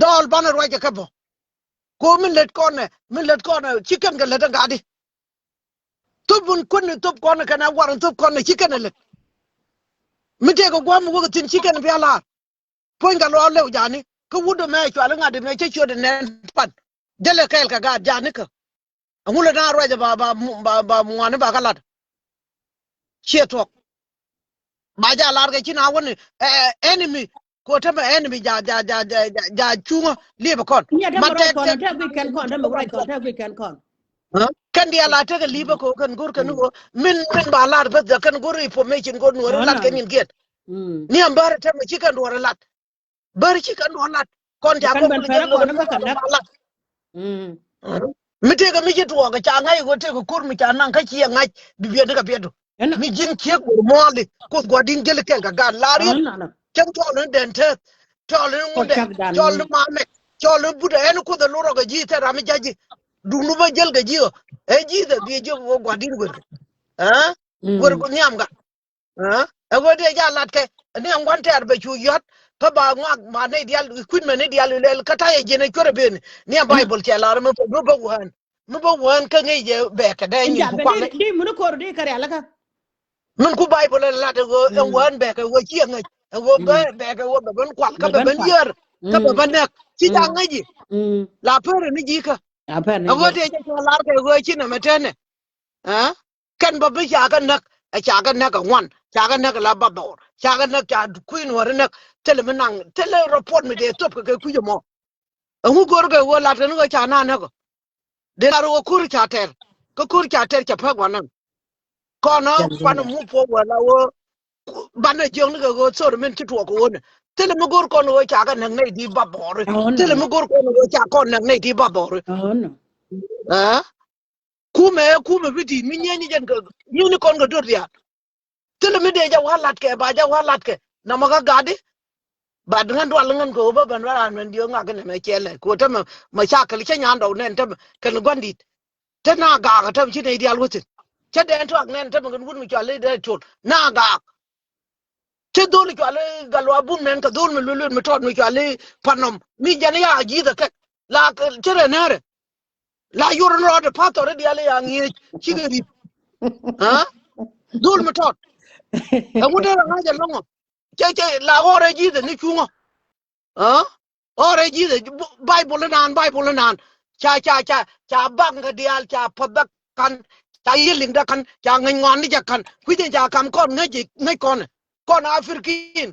Dhɔl banɛ ruacɛ kɛ bä. Ko min lät kɔnɛ min lät kɔnɛ ci kɛn kɛ lät ɛ gaat di. Thop in kuäni thop kɔnɛ kɛn ɛ war in thop kɔnɛ ci kɛn ɛ lät. Mi tëëk kɛ gua̱a̱m mi wä kɛ thi̱n ci kɛn ɛ bia la̱a̱r. Puɔ̱ny kɛ luaak lëw jani kä wut dämɛ cuali ŋa̱t dämɛ cä ciöt ɛ nɛn pan. Jälɛ kɛɛl kɛ gaat jani kä. Aŋu lɛ na ruacɛ ba ba ba ba muani ba kä lat. Ciɛ thuɔk. Ba ja lar kɛ ci na wani ɛ enemy. Ko tämɛ enemy ja ja ja ja ja cuŋä liepɛ kɔn. Mat tɛk tɛk. Kɛn diaal a tekɛ li̱pä ko kɛn go̱r kɛn go̱r min min ba lar beth kɛn go̱r information go̱r nuɔri lat kɛ nyin kiɛn. Ni ɛm bärɛ tämɛ ci kɛn duɔrɛ lat. Bär ci kɛn duɔ̱ɔ̱r lat kɔn ca kɔn kul jɛ lok ni kɔn ba lat. Mi tëëkɛ mi ci tuɔɔk ca ŋa̱c ɣöö tëëkɛ ko̱r mi ca naŋ kä ci ɛ ŋa̱c bi biɛt ni kɛ biɛt du. Mi ji̱n ciek wur muɔɔli kuoth gua̱di̱n jeli kɛl kɛ gat lar yet. Cäŋ cɔɔl ni dɛn tɛth cɔɔl ni ŋundɛ cɔɔl ni mamɛ cɔɔl ni butɛ ɛn kuoth ɛ lurɔk ɛ ji̱ thɛr ram mi ja̱ci. Duk ni bä jel kɛ ji̱ ɣä ɛ ji̱ thɛ bi jiök ɣöö gua̱di̱n wer kɛ wer ku nhiam gat. Ɛ ɣöö dee ja lat kɛ ni ɛn gua̱n tɛɛr bɛ cu yɔ̱t kä ba ŋɔak ma nɛy diaal kui̱n mɛ ni diaal ilɛl kä ta̱yɛ jiɛn ɛ cuɛrɛ ben ni ɛn Baibol cɛ lar mi bä mi bä wään mi bä wään kä ŋäc jɛ bɛɛkɛ dee nyin ku kuaŋ. Di muni kor di kɛ rialikä. Min ku Baibol ɛ lat ɛ ɣöö ɛn wään bɛɛkɛ ɣöö ci ɛ ŋäc ɛ ɣöö bɛ bɛɛkɛ ɣöö bɛ ben kual kä bɛ ben yär kä bɛ ben nɛk ci ca ŋäc ji̱. La pär ni ji̱ kä ɛ ɣöö dee jɛ cɛ lar kɛ ɣöö ci nɛmɛ tɛnɛ. Kɛn bä bi ca kɛ näk Ɛ ca kɛ näk ɛ ŋuan, ca kɛ näk ɛ la ba dhɔr, ca kɛ näk, ca kui̱ nuɔ̱ɔ̱ri näk. Thilɛ mi naŋ, thilɛ report mi dee thop kɛ kɛ kui̱c ɛmɔ. Ɛŋu go̱r kɛ ɣöö lat kɛn ɣöö ca na näk ɔ? Dee lar ɣöö ko̱r ca tɛr, kä ko̱r ca tɛr ca pek wanɛ. Kɔn ɔ kuan ɔ mu puɔ̱k wä la ɣöö banɛ jiökni kɛ ɣöö thor min ci tuɔɔk kɛ ɣöö nɛ. Thilɛ mi go̱r kɔn ɣöö ca kɛ näk nɛy ti ba dhɔri. Thilɛ mi go̱r kɔn ɣöö ca kɔn näk nɛy ti ba dhɔri. Ɛ? Kumɛ, kumɛ bi di̱i̱t mi nyieny jɛn kɛ nyieny kɔn kɛ do̱r diaal. Thilɛ mi dee jɛ wa̱ latkɛ, ba jɛ wa̱ latkɛ. Namɔ kä gatdi. Bat ŋän dual ŋän kɛ wä bä ben bä raan mɛn diöök ŋak inɛ mɛ cɛlɛ. Kɛ wä tämɛ mɛ cakɛl cä nyan dɔw nɛn tämɛ kɛn gua̱n di̱t. Te na gaak tämɛ ci nɛy diaal wä thi̱n. Cä dɛn tuak nɛn tämɛ kɛn wut mi cual i̱ dee col. Na gaak. Cä dhol cual i̱ gal wa bum nɛn kɛ dhol mi luel luel mi tɔt mi cual i̱ panɔm. Mi jɛn ya ji̱th ɛ kɛk. La cä rɛ nɛrɛ. La yor in rɔɔdɛ pathɔr in diaal in ya ŋi̱eec cikɛ ri̱p. Aa? Dhol mi tɔt. Ɛŋu derɛ ŋa̱c ɛlɔ̱ŋ ɔ? Cɛ, cɛ, la ɣɔrɛ ji̱thɛ ni cuŋä. Aa? Ɣɔrɛ ji̱thɛ, Baibol inan, Baibol inan. Ca, ca, ca, ca bak ŋä diaal, ca puɔth dä ka̱n, ca yieliŋ dä ka̱n, ca ŋäc ŋɔaani jɛ ka̱n. Kui̱cɛ ca kam kɔn ŋäc, ŋäc kɔn. Kɔn Afrikin.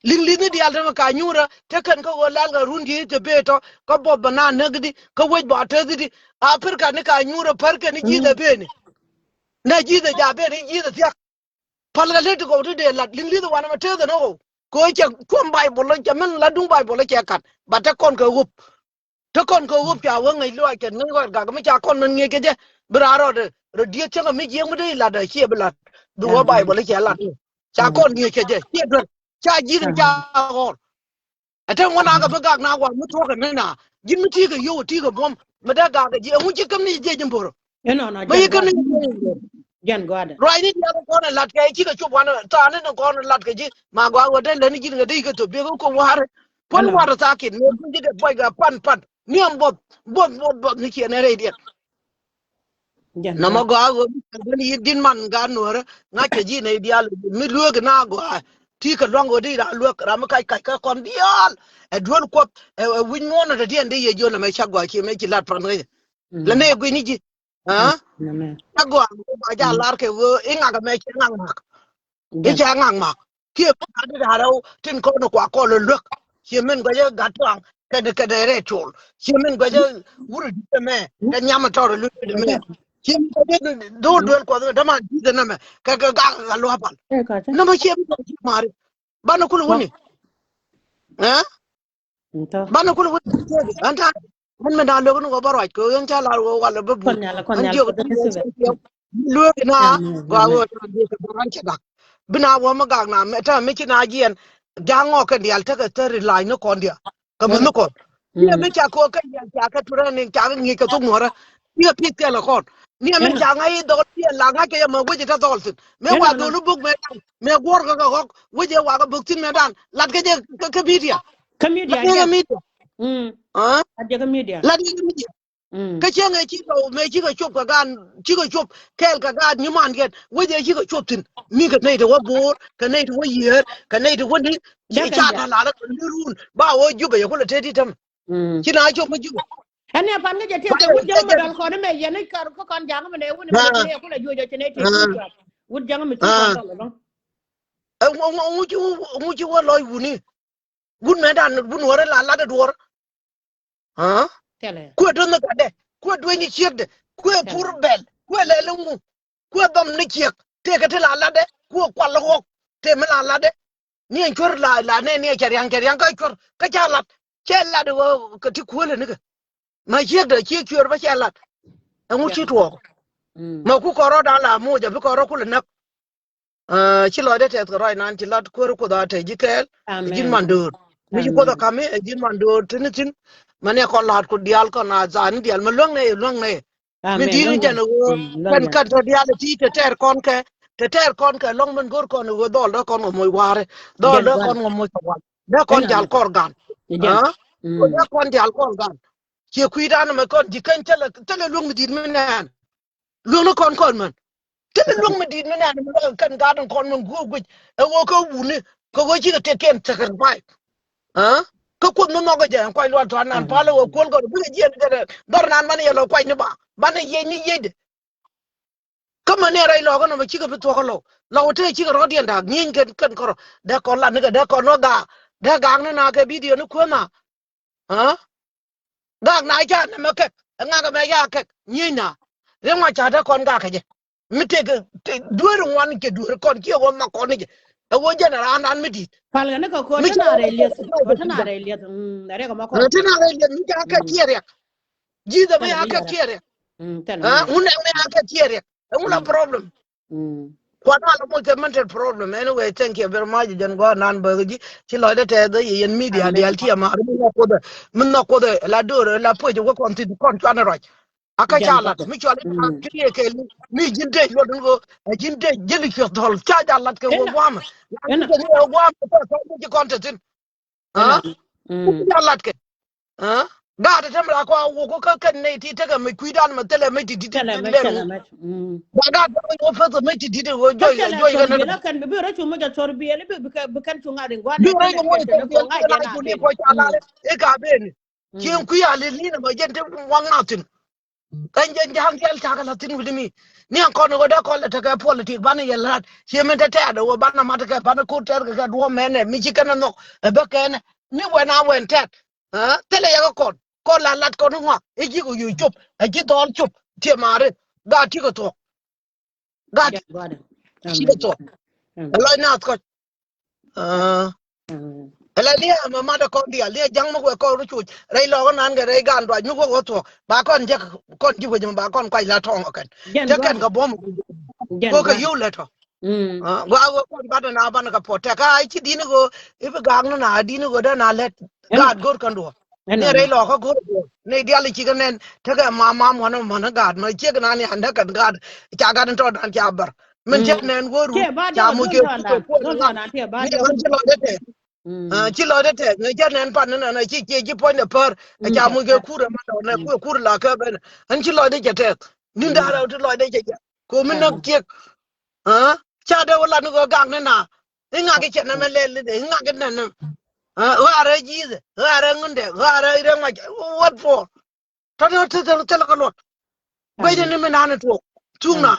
Li̱ŋ li̱th ni diaal tämɛ ka nyuurä te kɛn kä ɣöö lɛl kɛ run di̱i̱t te bee tɔ kä buɔth bɛ na näk di kä wec bɔ a tet di. Africa ni ka nyuurä pär kɛn ni ji̱th ɛ bee ni. Nɛ ji̱th ɛ ja bee ni ji̱th ɛ thia̱k. Päl kɛ lät ti gɔw ti dee lat li̱ŋ li̱th ɛ wanɛ mɛ tet ɛn ɣöw kɛ ɣöö cɛ kuɔm Baibol cɛ min la duŋ Baibol cɛ kat ba te kɔn kɛ ɣöp. Te kɔn kɛ ɣöp ca wä ŋäc luaac kɛn ŋäc ɣɔt gak mi ca kɔn mɛn ŋi̱eec kɛ jɛ bi raan rɔɔdɛ rɔ dieth cäŋ mi jiɛk mi dee lat a ciɛ bi lat. Bi wä Baibol i̱ cɛ lat ca kɔn ŋi̱eec kɛ jɛ ciɛ duel ca ji̱th in ca ɣɔr. Ɛ te ŋuɔ̱n akɛ bi gak na wa mi tuɔkɛ ni na ji̱n mi ti̱i̱ kɛ yio̱w ti̱i̱ kɛ buɔ̱m mi dee gak kɛ ji̱ ɛŋu ci käm ni jiɛc in bo̱rɔ. Bä yi käm ni jiɛc in bo̱rɔ. Ruacni diaal kɔn ɛ lat kɛ cikɛ cop wanɛ thaani ni kɔn ɛ lat kɛ ji̱ ma gɔaa ɣöö dee lɛni ji̱n kɛ dee kɛ thop biek kɛ kop wa̱a̱rɛ. Puɔ̱n wa̱a̱rɛ thakin mëë puɔ̱n ji̱ kɛ buɔc kɛ pan pan ni ɛn buɔth buɔth buɔth buɔth ni ciɛ nɛ rɛy diɛn. Namɔ gɔaa ɣöö mi cɛ ben yi̱k di̱t man gaat nuɔ̱ɔ̱rä ŋa̱c kɛ ji̱ nɛy diaal mi lueek na gɔaa. Ti kɛ luaŋ ɣöö di raa lueek ram mi kac kac kä kɔn diaal. Ɛ duel kuɔth ɛ wi̱c ŋuɔ̱n ɛ te diɛn di yɛ jiön ɛmɛ cak gɔaa ci mɛ ci lat pan ɣäcä. Lɛ nɛy gui̱ni ji̱. Aa? Cak gɔaa ba ja lar kɛ ɣöö i̱ ŋak ɛmɛ cɛ ŋak mak. I̱ cɛ ŋak mak kiɛ mi gat di da̱rɛ tin kɔn kua kɔl luek. Ciɛ min guɛcɛ gat tuaŋ kɛn kɛn rɛ col ciɛ min guɛcɛ wuri di mɛ kɛ nyam tɔr luek di mɛ. Ciɛ min guɛcɛ dol duel kuɔth dama di de namɛ kɛ kɛ gak kɛ luapal. Namɛ ciɛ min guɛcɛ mari banɛ kul wuni. Ɛ? Banɛ kul wuni. Anta Ɣän mɛn da̱a̱n lökni ɣöö bä ruac kɛ ɣöö ɣän ca lar ɣöö walɛ bä bul. Ɣän jiök lueek na gɔaa ɣöö na diɛ kɛ bä ruac cɛ gak. Bi na wä mi gak na mɛ täämɛ mi ci na jiɛn ja̱a̱ŋ ŋɔɔk kɛn diaal tekɛ thäri la̱a̱c ni kɔn diaal kɛ mi ni kɔn. Diɛ mi ca kɛ ɣöö kɛ yɛn ca kɛ turɛ ni ca kɛ ŋi̱i̱c kɛ thok nuɔ̱rä. Diɛ pi̱th kɛl ɛ kɔn. Niɛ mi ca ŋa̱c i̱ dhɔl diɛ la ŋa̱c kɛ yɛ mɛ wec ɛ te dhɔl thi̱n mɛ wa dhol i̱ buk mɛ dan mɛ guɔ̱r kɛ kɛ ɣɔ̱k wec ɛ wa kɛ buk thi̱n mɛ dan lat kɛ jɛ kɛ midia. Kɛ midia. Lat jɛ kɛ midia. Lat jɛ kɛ midia. Kä cäŋ ɛ cikɛ mëë cikɛ cop kɛ gaat cikɛ cop kɛɛl kɛ gaat nyimandiɛn wec ɛ cikɛ cop thi̱n mi kɛ nɛy te wä bo̱o̱r kɛ nɛy te wä yiëër kɛ nɛy te wä ni. Ca tɔ lalä kɛ ni run ba wä Jubɛ yɛ kulɛ teti tämɛ. Ci na cop mi Jubɛ. Ɛn ɛ pan kä jɛ tiɛt ɛ wut jäŋ mi dɔl kɔn mɛ yɛn i̱ kar kä kɔn jaŋ mi nɛ wun mi nɛ kulɛ juɔc ɛ ci nɛ ti wut jäŋ mi ci kɔn dɔl ɛlɔŋ. Ŋu ci wä lɔc wuni. Wut mɛ dan wut nuɔrɛ la lat ɛ duɔr. Kuɛ do̱th ni gatdɛ kuɛ dueny ni ciekdɛ kuɛ pur bɛl kuɛ lɛl iŋu kuɛ dhɔm ni ciek tëëkɛ ti la latdɛ kuɛ kual iɣɔk tëë mi la latdɛ. Ni ɛn cuär la la nɛ ni ɛ cɛ riaŋ cɛ riaŋ kä cuär kä ca lat cɛ lat iɣɔ kɛ ti kuäl inikɛ. Ma ciekdɛ ciek cuër bä cɛ lat. Ɛŋu ci tuɔɔk. Ma ku kɔrɔ dan la moc a bi kɔrɔ kulɛ näk. Ci lɔcdä tɛth kɛ ruac nan ci lat kuäär Kuoth a te ji̱ kɛɛl. Ji̱n man döör mi ci Kuoth a ka̱m i̱ ɛ ji̱n man döör tini thi̱n. Mɛn ɛ kɔn la̱a̱t ku diaal kɔn a thaani diaal mɛ luäŋ nɛ yɛ luäŋ nɛ yɛ. Min di̱i̱t ni jɛn ɛ ɣöö kɛn kat tɔ diaal ɛ ti te tɛɛr kɔn kɛ te tɛɛr kɔn kɛ lɔ̱ŋ min go̱r kɔn ɛ ɣöö dhɔl dee kɔn ŋɔ moc wa̱a̱rɛ dhɔl dee kɔn ŋɔ moc kɛ wal dee kɔn jal kɔr gan. Dee kɔn jal kɔr gan. Ciɛ kui̱dan mɛ kɔn ji̱ kɛn thilɛ luäŋ mi di̱i̱t mi nɛɛn. Luäŋni kɔn kɔn män. Thilɛ luäŋ mi di̱i̱t mi nɛɛn mi luäŋ kɛn gat in kɔn män guɔ guic ɛ ɣöö kä wuni kɛ ɣöö cikɛ tëk kɛn sacrifice. Kä Kuoth mi nhɔk kɛ jɛ ɛn kuac luaat tɔ̱ anan pal ɛ ɣöö kuɔl gɔr bikɛ jiɛn kɛ dhɔr nan man yɛ lɔ kuac ni ba banɛ yiec ni yiecdɛ. Kä mɛ ni rɛy lɔkä nɔmɔ cikɛ bi thuɔkä lɔw. Lɔw te cikɛ rɔ̱diɛn da̱a̱k nyieeny kɛn kɛn kɔrɔ. Dee kɔn lat ni kɛ dee kɔn nɔ gaak. Dee gaak ni na kɛ bidio ni kuäna. Aa? Gaak na ca nɛmɛ kɛk. Ɛ ŋakɛ mɛ ca kɛk. Nyieeny na. Riɛŋ wa ca dee kɔn gaak kɛ jɛ. Mi tek dueeri ŋuan kɛ dueeri kɔn ciɛ wä ma kɔn ni jɛ. Ɛ wä jɛn ɛ raan raan mi di̱i̱t. Pal kɛ ni kɛ kɔn te na rɛy liɛth. Kɔn te na rɛy liɛth. Te na rɛy liɛth mi ca kɛ ciɛ riɛk. Ji̱thɛ mi ca kɛ ciɛ riɛk. Ŋun nɛ mi ca kɛ ciɛ riɛk. Ɛ ŋun a problem. Kuat a la moc kɛ mental problem. Anyway, thank you very much. Jɛn gua̱a̱r nan bäth ji̱ ci lɔcdɛ tɛth yɛ yɛn media diaal ti ama mi nhɔk kuothɛ mi nhɔk kuothɛ la do̱r la puec wä kɔn thi̱n kɔn cuan ruac. Akä ca lat mi cual in a kiri kɛ li mi ji̱n dec luɔt in ɣöö a ji̱n dec ji̱n i̱ cuɛ dhɔl ca ja lat kɛ wä guamɛ. Kɛ ni ɛ guamɛ kɛ kɔn ci kɔn te thi̱n. Aa? Ca lat kɛ. Aa? Gaat te mi la kɔ a wok kä kɛn ney ti tekɛ mi kui̱dan mi thilɛ mi ti ti ti ti lɛn. Ba gaat te mi wok feth mi ti ti ti wok jɔy jɔy kɛn. Bi rɛ cu mi jɛ cɔr biɛl bi bi kɛn cu ŋa̱t in gua̱n. Bi rɛ cu mi jɛ cɔr biɛl bi kɛn cu ni kɔ ca lat. Ika beni. Cieŋ kui̱ a lil ni̱n ɛmɔ jɛn te waŋ na thi̱n. Ɛn jɛn ja̱a̱ŋ diaal cakɛ la̱th thi̱n wi̱ni mi. Ni ɛn kɔn ɣöö dee kɔn lɛ tekɛ politik banɛ yɛ la̱t. Cie min te tɛɛt ɣöö banɛ mat kɛ banɛ ko̱r tɛɛt kɛ kɛ duɔ̱ɔ̱p mɛnɛ mi ci kɛn ɛ nhɔk ɛ bä kɛnɛ. Ni wɛn a wɛn tɛɛt. Aa? Thilɛ yɛ kɛ kɔn. Kɔn la lat kɔn i̱ ŋɔak. I̱ ji̱ kɛ yo̱c cop. Ɛ ji̱ dhɔl cop. Tiɛ ma̱a̱ri. Gaat ti kɛ thuɔ̱k. Gaat ti kɛ thuɔ̱k. Ɛ lɔc naath kɔc. Aa. Ɛ la liɛ mɛ mat ɛ kɔn diaal liɛ ja̱ŋ mi wɛ kɔn ru cuc rɛy lɔk inan kɛ rɛy gan duac mi wä wä thuɔk ba kɔn jek kɔn ji̱ wec mɛ ba kɔn kuac la tɔŋ kɛn. Jɛn te kɛn gua̱dɛ. Kɛ buɔ̱m. Jɛn kɔ kɛ gua̱dɛ. Yio̱w lɛ tɔ. Aa, gua wä kɔn bat ɛn a ban kɛ puɔt tɛk a ci di̱n i̱ ɣöö i̱ bi gaak ni na di̱n i̱ ɣöö dee na lɛt. Ɛn gaat go̱r kɛn duɔ̱ɔ̱r. Ni rɛy lɔkä go̱r duɔ̱ɔ̱r ni diaal i̱ cikɛ nɛn tekɛ mam mam wanɛ mɔnä gaat mɛ ciek inan ian dee kɛn gaat. Ca gat in tɔɔdan ca bär min cä nɛn wä ru. Ca muc kɛ kuur kɛ kuur ni ɣän ci lɔcdä tɛth. Ci lɔcdä tɛth ni cä nɛn pan ni nɛn ci ci ci puɔ̱nydɛ pär. Ca muc kɛ kuur ɛmɛ tɔɔnɛ kuur kuur la kɛ ben. Ɣän ci lɔcdä cɛ tɛth ni da̱rɛ ti lɔcdä cɛ jɛ ko mi näk ciek. Ca dee wä lat ni kɛ gak ni na. Iŋak i̱ cɛ nɛmɛ lɛl ni dee iŋak i̱ nɛn ni. Ɣaarɛ ji̱thɛ ɣaarɛ ŋundɛ ɣaarɛ i̱ rɛ ŋɔc. What for? Tɔ̱tɔ̱ tɛthɛ thilɛ kɛ luɔt. Guecdɛ ni mi nani tuɔɔk. Cuŋ na.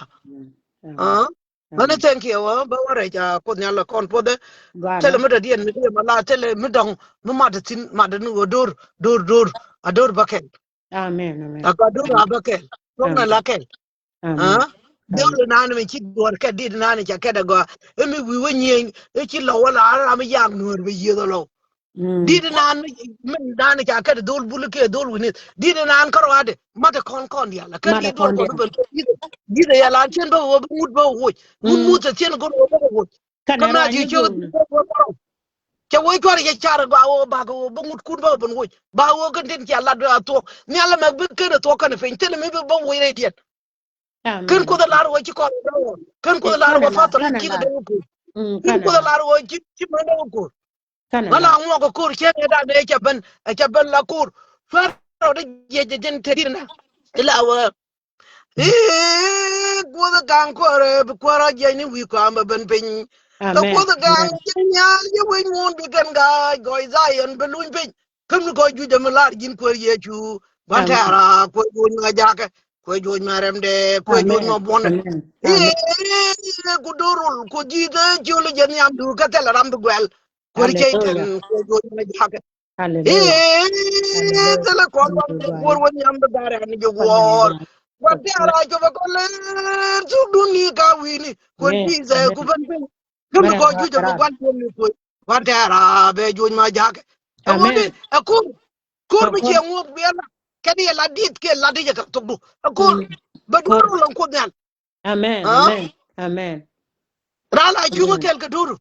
Mani thank you. Bä wä rɛc a Kuoth Nhial la kɔn puɔthɛ. Thilɛ mi dɔ̱diɛn mi diɛ ma la thilɛ mi dɔ̱ŋ mi mat thi̱n mat ni ɣöö do̱r do̱r do̱r. A do̱r bä kɛl. Amen, amen. A ka do̱r a bä kɛl. Cuŋ na la kɛl. Amen. Aa? Diɔl inan mi ci duɔr kɛ dit inan ca kɛt agɔa. Imi wi̱i̱ wä nyieny i̱ ci lɔ wä la ram i̱ yak nuɔ̱ɔ̱r bɛ yiëth ɔlɔw. Dit inan mi mi inan ca kɛt dhol bul kiɛ dhol wi̱nith. Dit inan kärɔadɛ mat ikɔn kɔn diaal. Kɛn dit duɔr kɔn ben kɛ dit. Dit ɛ yɛ lan cien bä wä bä ŋut bä woc. Ŋut muth ɛ cien go̱r wä bä woc. Kä na ji̱ ciök. Cɛ wä cuarɛ cɛ car gɔaa wä bak wä bä ŋut kun bä ben woc. Ba wä kɛn tin cia lat a thuɔk nhial ɛmɛ bi ken a thuɔk kɛn piny thil mi bi bä woc rɛy diɛn. Kän Kuoth ɛ lar ɣöö ci kɔn dee ɣöö kän Kuoth ɛ lar ɣöö fathɔl ci kɛ dee ɣöö ko̱r. Kän Kuoth ɛ lar ɣöö ci ci män dee ɣöö ko̱r. Ɣän a ŋuɔk ɛ ko̱r cien ɛ dan ɛ cɛ ben ɛ cɛ ben la ko̱r. Cuarɛ rɔ dee jiɛc jɛ jɛn te di̱t na ila wee. I̱ Kuoth ɛ gaŋ kuäärɛ bi kuäärä jiɛc ni wi̱i̱ kɔam bɛ ben piny. Kɛ Kuoth ɛ gaŋ jiɛc nhial jiɛ wec ŋuun bi kɛn ga̱a̱c gɔɔy Dhayɔn bi luny piny. Käm ni kɔc juëc ɛmɛ lar ji̱n kuäär Yecu. Gua̱n tɛ̈ra kuäär juɔ̱c mɛ jakä kuäär juɔ̱c mɛ rɛmdɛ kuäär juɔ̱c mɛ buɔ̱nɛ. I̱ ku do̱r rol ku ji̱th ɛ jiöl jɛ nhiam duur kä thilɛ ram bi guɛl. Kuäär cɛy tɛn kuäär juɔ̱c mɛ jakä. I̱ thilɛ kɔn wan kuäär wä nhiam bi ga̱r ɛn ji̱ guɔ̱ɔ̱r. Gua̱n tɛ̈ra copɛ kɔn lɛr thuk dun ni ka wi̱i̱ni kuäär ji̱th ɛ ku ben piny. Kä mi kɔc juëc ɛ bi gua̱n tuɔm ni kuec gua̱n tɛ̈ra bɛ juɔ̱c ma jakä. Ɛ ŋuɔ̱t di ɛ ko̱r ko̱r mi ciɛ ŋuɔ̱k bi ɛ lat kɛn yɛ lat dieth kiɛ lat di jɛ kɛ thokdu ɛ ko̱r. Bɛ duɔ̱r rol ɛn Kuoth Nhial. Amen. Amen. Amen. Ran a cuŋä kɛl kɛ do̱r.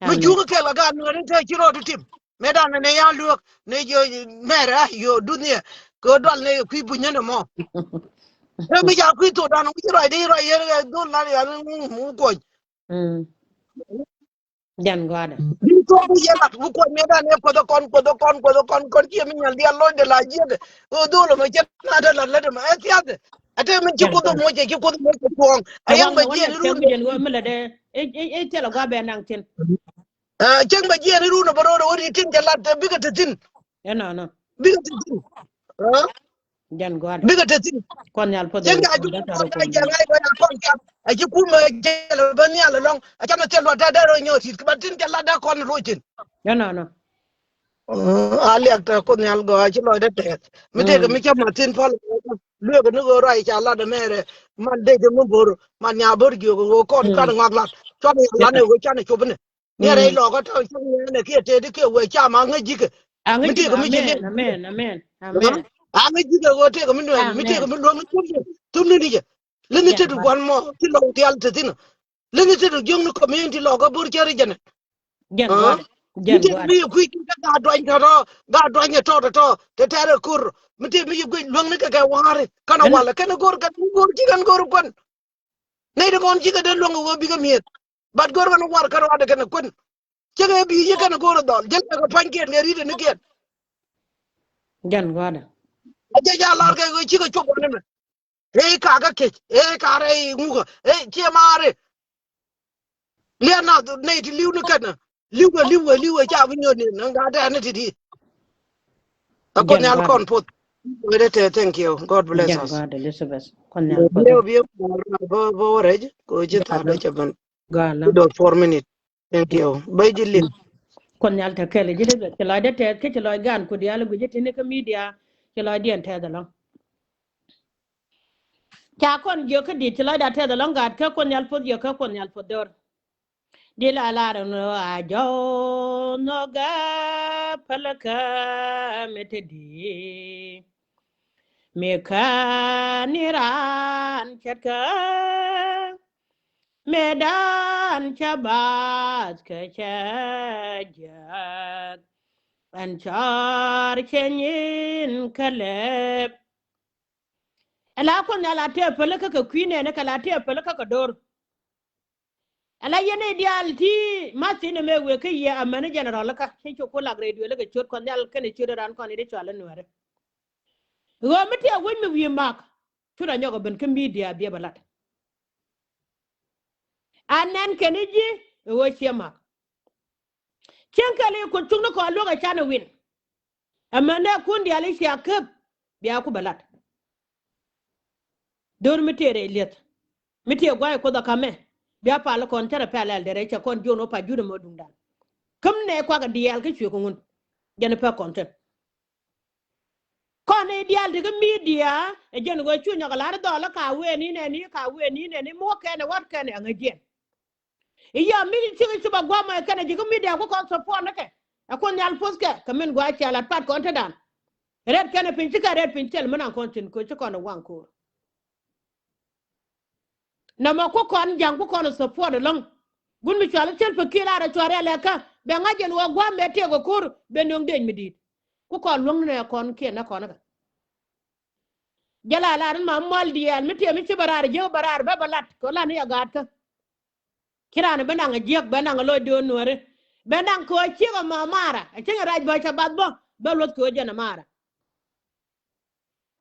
Mi cuŋä kɛl kɛ gaat nuɛɛri te ci rɔɔdu tim. Mëë dan ni ya luäk ni jɛ mɛrɛ a yo dunia kɛ dual ni kui̱ bunyä ni mɔ. Ɛ mi ca kui̱ thokdan wi̱c rɔy di rɔy yɛn dhol lat yan ŋu kuɔny. Jɛn gɔaadɛ. Bi tuɔk bi yɛ lat bi kuɔth miɛt dan ɛ kuoth ɛ kɔn kuoth ɛ kɔn kuoth ɛ kɔn kɔn kiɛ mi nyal dial lɔcdɛ la jiɛkɛ. Ɣöö dho̱l ɛmɛ cɛ na te lat lät ɛmɛ ɛ thiathɛ. Ɛ te min ci kuoth ɛ moc ɛ ci kuoth ɛ moc ɛ tuɔɔŋ ɛ yɛn bɛ jiɛn irun. Jɛn gɔaadɛ. Ɛ cɛl ɛ gɔaa bɛ naŋ tin. Ɛ cäŋ bɛ jiɛn irun ɛ bɛ ro̱o̱d ɛ wä ri tin cɛ lat ɛ bikɛ te thin. Ɛ nɔnɔ. Bikɛ te thin. Jɛn gua̱a̱r. Bikɛ te thi̱n. Kuɔth Nhial puɔth. Cieŋ kɛ a ji̱ kuɔn kɛ jɛ ŋa̱c kɛ a kɔn kɛ a ji̱ kumɛ jɛ lɛ bä nhial ɛlɔ̱ŋ. A ca mɛ thil luat ta dee rɔ nyɔɔt tit kɛ ba thi̱n kɛ lat dee kɔn roc thi̱n. Nɔ nɔ nɔ. A liak te Kuoth Nhial gɔaa ci lɔcdä tɛth. Mi tëëkɛ mi cä Martin Paul lueek ni ɣöö ruac ca lat ɛmɛɛrɛ man dee jɛ mi bo̱r man nya bo̱r jiök ɣöö kɔn kan ŋɔak lat. Cuam ya lat ni ɣöö canɛ cop ni. Ni rɛy lɔɔkä tɔ̱ cop ni ɛn ɛ kiɛ tëëdi kiɛ wee cam a ŋäc ji̱kɛ. Mi tëëkɛ mi ci liŋ. Amen, amen, amen. A ŋäc ji̱kɛ ɣöö tëëkɛ mi nuɛɛn mi tëëkɛ mi luäŋ ni thum ni thum ni ni jɛ. Lini te du guan mɔ ti lɔŋ dial te thin. Lini te du jiöŋ ni community lɔk a bur cɛ ri jɛnɛ. Jɛn guan. Mi te mi kui̱ ti ka ga duany tɔ tɔ ga duany tɔ tɔ tɔ te tɛrɛ kur. Mi te mi kui̱ luäŋ ni kɛ kɛ wari kana wala kɛn gor kɛn gor ci kɛn gor kuan. Nɛy ti kɔn ci kɛ den luäŋ wä bikɛ miet. But gor kɛn war kɛn wade kɛn kuan. Cɛ kɛ bi ci kɛn gor dhɔl jɛn kɛ pany kiɛn kɛ ri te ni kiɛn. Jɛn guan. A jɛ ja lar kɛ ci kɛ cop wani mɛ. Ëë kakä kec ëë karɛ ŋukä ëë ciɛ maari. Liɛn na nɛy ti li̱w ni kɛn li̱wkɛ li̱wkɛ li̱wkɛ ca bi nyɔt ni na gat tɛn ni ti di. A Kuoth Nhial kɔn puth. Wede te thank you. God bless us. Bia bia bä bä wä rɛc ko ci tha̱a̱dä cɛ ben. Dɔ four minute. Thank you. Bä ji̱ liŋ. Kuoth Nhial te kɛl ji̱ liŋ ci lɔcdä tɛth kä ci lɔc gan ku diaal gui̱c ji̱ tini kä media. Ci lɔcdiɛn tɛth ɛlɔ̱ŋ. Ca kɔn jiök kä dit ci lɔcda tɛth ɛlɔ̱ŋ gat kä Kuoth Nhial puɔth jiök kä Kuoth Nhial puɔth dör. Di la lar ɛn ɣöö a jɔw nhɔkä pälikä mi te di. Mi kä ni raan ce̱tkä mëëdan cä baath kä cä jiäk. Ɛn cɔr cɛ nyin kä lɛp. Ala Kuoth Nhial a tëë pälikä kɛ kui̱ nɛɛni kɛ la tëë pälikä kɛ do̱r. Ala yɛn i̱ diaal ti math in ɛmɛ wëë kä yɛ amäni general kä ci cu ku lak radio lä kɛ ciöt Kuɔth Nhial kɛnɛ ciöt ran kɔn i̱ di cual i̱ nuɛɛri. Ɣöö mi ti a wec mi wi̱i̱ mak cu ra nyɔk a ben kä media biɛ bɛ lat. A nɛn kɛn i̱ ji̱ ɣöö ciɛ mak. Cieŋ kɛl i̱ Kuoth cuk ni kɔn luäk a canɛ win. Amäni kun diaal i̱ cia käp bia ku bɛ lat. Do̱r mi tëë rɛy li̱eth mi tëë gua̱c Kuoth a ka̱mɛ bia pal kɔn cärɛ pɛl ɛl derɛ cɛ kɔn jiön wä pa jut ɛmɔ duŋdan. Käm nɛ kuakä diaal kä cuɛ kɛ ŋun. Jɛn pɛ kɔn tɛn. Kɔn i̱ diaal ti kä media ɛ jɛn ɣöö cu nyɔk a la̱r dhɔl kä wëë ni nɛni kä wëë ni nɛni mi wä kɛn ɛ wat kɛn ɛ ŋäc jiɛn. I̱ yɔ mi cikɛ cop a gua̱a̱mɔ ɛ kɛn ɛ ji̱ kä media ku kɔn support ni kɛ ɛ Kuoth Nhial puɔth kɛ kɛ min gua̱a̱ cɛ lat pat kɔn te dan. Rɛt kɛn ɛ piny cikɛ rɛt piny thil mi naŋ kɔn tin koc ci kɔn ɛ waŋ ko̱o̱r. Nɔmɔ ku kɔn ja̱ŋ ku kɔn support ɛlɔ̱ŋ. Gun mi cual i̱ thil pekir arɛ cuarɛ lɛ kä bɛ ŋa̱c jɛn wä gua̱a̱m mɛ tëëk ɛ ko̱r bɛ nöŋ dec mi di̱i̱t. Ku kɔn luäŋ ni nɛ kɔn kiɛn nɛ kɔn kä. Jɛ la lar in ma mual diɛɛl mi tiɛm i̱ ci bɛ raar jiäk bɛ raar bɛ bɛ lat kɛ lat ni yɛ gaat kä. Ci raan bɛ naŋ ɛ jiäk bɛ naŋ ɛ loc do̱o̱n nuääri bɛ naŋ kɛ ɣöö ciek ɛ ma mara ɛ cäŋ ɛ rac bä cɛ bath bä bɛ luɔth kɛ ɣöö jɛn ɛ mara.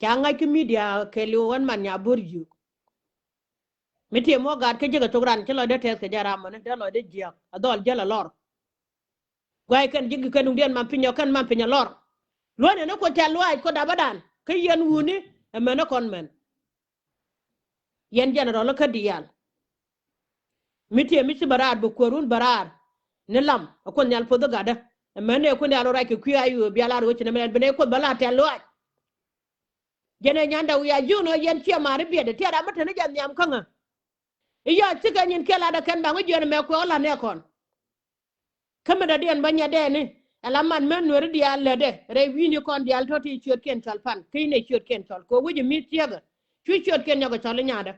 Ca ŋa̱c kä media kɛ li̱w ɣän man nya bo̱r jiök. Mi tiɛm wä gaat kä jiäk ɛ thok ran ci lɔcdä tɛth kɛ jɛ ram mɔni dee lɔcdä jiäk ɛ dhɔl jäl ɛ lɔr. Gua̱a̱c kɛn ji̱ gi̱kɛ nuŋdiɛn man piny ɔ kɛn man piny ɔ lɔr. Luɔ̱n ɛn ɛ Kuoth tɛ̈th luaac Kuoth dapä dan kä yɛn wuni ɛ mɛn ɛ kɔn mɛn. Yɛn general kä diaal. Mi tiɛm mi ci bɛ raar bɛ kuäärun bɛ raar. Ni lam ɛ Kuoth Nhial puɔth ɛ gatdä ɛ mɛn ɛ Kuoth Nhial ɔ rac kɛ kui̱ a yo̱o̱ bia lar ɣöö ci nɛmɛ ɛn bi nɛ Kuoth bä la tɛ̈th luaac. Jɛn ɛ nyanda wiaa ji̱ ɣän ɣöö yɛn ciɛ ma̱a̱ri biɛtdɛ tiɛt ram mi te ni jɛ nhiam käŋä. I̱ yɔc cikɛ nyin kiɛ latdɛ kɛn baŋ i̱ jiɔn ɛmɛ kuɛ ɣä la̱t ni ɛ kɔn. Kä mi dɔ̱diɛn bä nyadɛɛni ɛ la man män nueeri diaal lätdɛ rɛy wi̱i̱ni kɔn diaal tɔ̱ ti ciötkiɛn cɔl pan kä inɛ ciötkiɛn cɔl kɛ wec ɛ mi̱th tiɛɛkä. Cu ciötkiɛn nyɔk ɛ cɔl i̱ nyaatdä.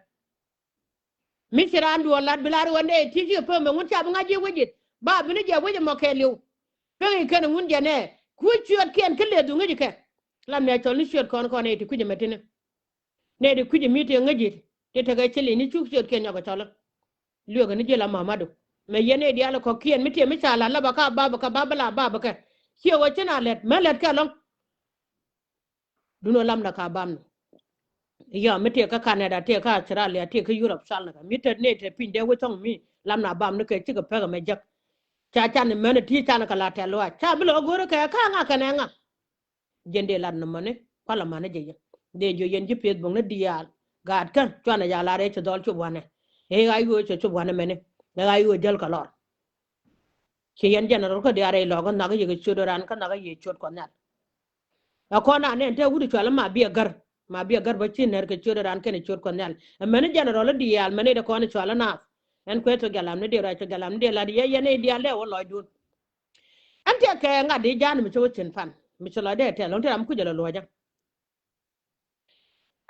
Mi ci raan duɔ̱ɔ̱r lat bi lar ɣän ɛ ti ci pem ɛ ŋun ca bi ŋa̱c ji̱ wec i̱ ba bi ni jɛ wec ɛmɔ kɛɛliw. Pek i̱ kɛn ɛ ŋun jɛ nɛ ku ciötkiɛn kä lëë dhuŋ i̱ ji̱ kɛ. Lam nɛ cɔl ni ciöt kɔn kɔn ɛ ti kui̱c ɛmɛ tini. Nɛ di kui̱c ɛ mi ti ŋäc ji̱ ti tekɛ ci li̱ny ni cuk ciötkiɛn nyɔk ɛ cɔl. Lueek ni ji̱ la mamadu. Mɛ yɛn i̱ diaal kɔ̱kiɛn mi tiɛ mi ca la la ba ka bab kä bab la bab kɛ. Ciɛ wä ci na lɛt mɛ lɛt kɛ lɔŋ. Duno lam na ka bam ni. Yɔ mi tiɛ kä Canada tiɛ kä Australia tiɛ kä Europe cal ni kɛ mi te ni te piny dee wä cɔŋ mi lam na bam ni kɛ cikɛ pek mɛ jek. Ca can ni mɛn ti can kɛ la tɛl luac ca bi lɔ go̱rä kɛ ka ŋa kɛnɛ ŋa. Jɛn dee lat ni mani kualɛ mani jɛ yɛ. Dee jiö yɛn ji̱ Facebook ni diaal. Gaat kä cuanɛ ya lar ëë ci dhɔl cop wanɛ. Ëë ɣa̱c ɣöö cɛ cop wanɛ mɛni. Ëë ɣa̱c ɣöö jäl kɛ lɔr. Ci yɛn general kä diaal rɛy lɔkä nhak yɛ kɛ ciöt ran kä nhak yɛ ciöt Kuɔth Nhial. Ɛ kɔn anɛ ɛn te wut cual ma bi agär. Ma bi agär bä ci nɛr kɛ ciöt ran kɛnɛ ciöt Kuɔth Nhial. Ɛ mɛni general diaal mɛni dee kɔn cual naath. Ɛn kuɛ thok jalam ni dee ruac thok jalam ni dee lat yɛ yɛn i̱ diaal dee wä lɔcdun. Ɛn tiɛ kɛ ŋa̱t i̱ ja̱a̱n mi ci wä cin pan mi ci lɔcdɛ tɛl lɔŋ ti ram kuc jɛ lɔ luɔcä.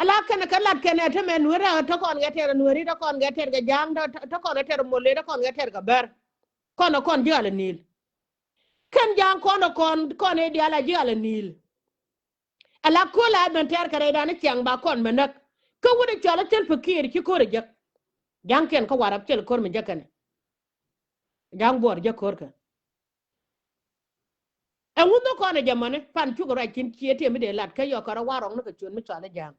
Ala kɛn kɛ lat kɛn ɛ te mɛ nueri ɛ te kɔn kɛ tɛr nueri te kɔn kɛ tɛr kɛ ja̱a̱ŋ te kɔn kɛ tɛr mole te kɔn kɛ tɛr kɛ bɛr. Kɔn ɛ kɔn ji̱ alɛ ni̱i̱l. Kɛn ja̱a̱ŋ kɔn ɛ kɔn kɔn ɛ diaal a ji̱ alɛ ni̱i̱l. Ala ko̱l a ben tɛr kɛ rɛydan i̱ ciaŋ ba kɔn mɛ näk. Kä wut i̱ cɔl i̱ thil pikiir ci ko̱r ɛ jek. Ja̱a̱ŋkiɛn kä warap cil ko̱r mi jek kɛn. Ja̱a̱ŋ buɔɔr jek ko̱r kɛ. Ɛŋu nhök kɔn ɛ jɛ mɔni pan cuk ruac cin cië tiɛ mi dee lat kä yɔk kɛ rɔ warɔŋ ni kɛ cuon mi cɔal i̱ ja̱a̱ŋ.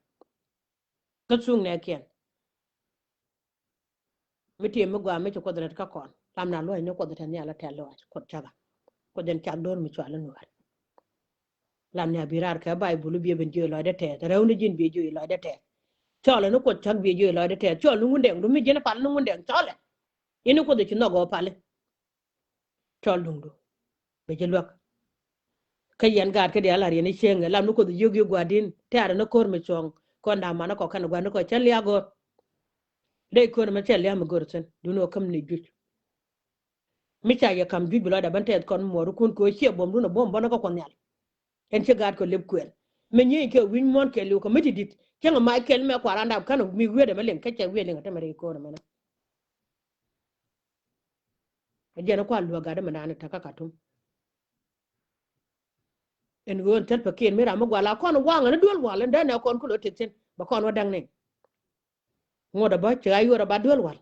Kä thuŋ nɛɛkiɛn. Mi tiɛ mi gɔaa mi ci Kuoth rɛt kä kɔn lam na luɔ̱c ni Kuoth tɛ nhial tɛl luɔc Kuoth cäkä. Kuoth in cak do̱r mi cɔal i̱ nuäär. Lam ni a bi raar kɛ Baibul biɛ ben jiö i̱ lɔcdɛ tɛɛth rɛw ni ji̱n biɛ jiö i̱ lɔcdɛ tɛɛth. Cɔl ni Kuoth cak biɛ jiö i̱ lɔcdɛ tɛɛth cɔl ni Wundɛŋ du mi ji̱n pal ni Wundɛŋ cɔlɛ. Ini Kuoth ci nhɔk ɣɔɔ pali. Cɔl duŋdu bɛ ji̱ luäk. Kä yɛn gaat kä diaal a riɛn i̱ cieŋ ɛ lam ni Kuoth jiök i̱ gua̱a̱din tɛ̈rɛ ni ko̱r mi cuɔ̱ŋ kɔn da̱a̱ man kɔ kɛn gua̱a̱din kɔ cä liak go̱r. Dee ko̱r mɛ cɛ liak mi go̱r thi̱n duni ɣä käm ni juc. Mi ca yɛ ka̱m juc bi lɔcdɛ ben tɛth kɔn muɔrikun kɛ ɣöö ciɛ buɔ̱mdun ɛ buɔ̱m bɔ̱n kä Kuɔth Nhial. Ɛn ci gaat kɔ lep kuɛl mi nyieny kɛ wi̱ny muɔ̱n kɛɛliw kɛ mi ti di̱t cäŋ ɛ mac kɛɛl mɛ kua̱ran dap kän mi wi̱i̱dɛ mɛ liŋ kä cɛ wi̱i̱ liŋ ɛ te mɛ rɛy ko̱r ɛmɛnɛ. Ɛ jɛn ɛ kual luäk gat ɛmɛ naan ɛ täkä Katum. Ɛn ɣöö ɛn thil pɛ kiɛn mi ram mi gual a kɔn waŋ ɛn duel wal ɛn dee nɛ kɔn kulo tek thi̱n bɛ kɔn wä däŋ ni. Ŋot ɛ bä cɛ ɣa̱c ɣöö rɛ ba duel wal.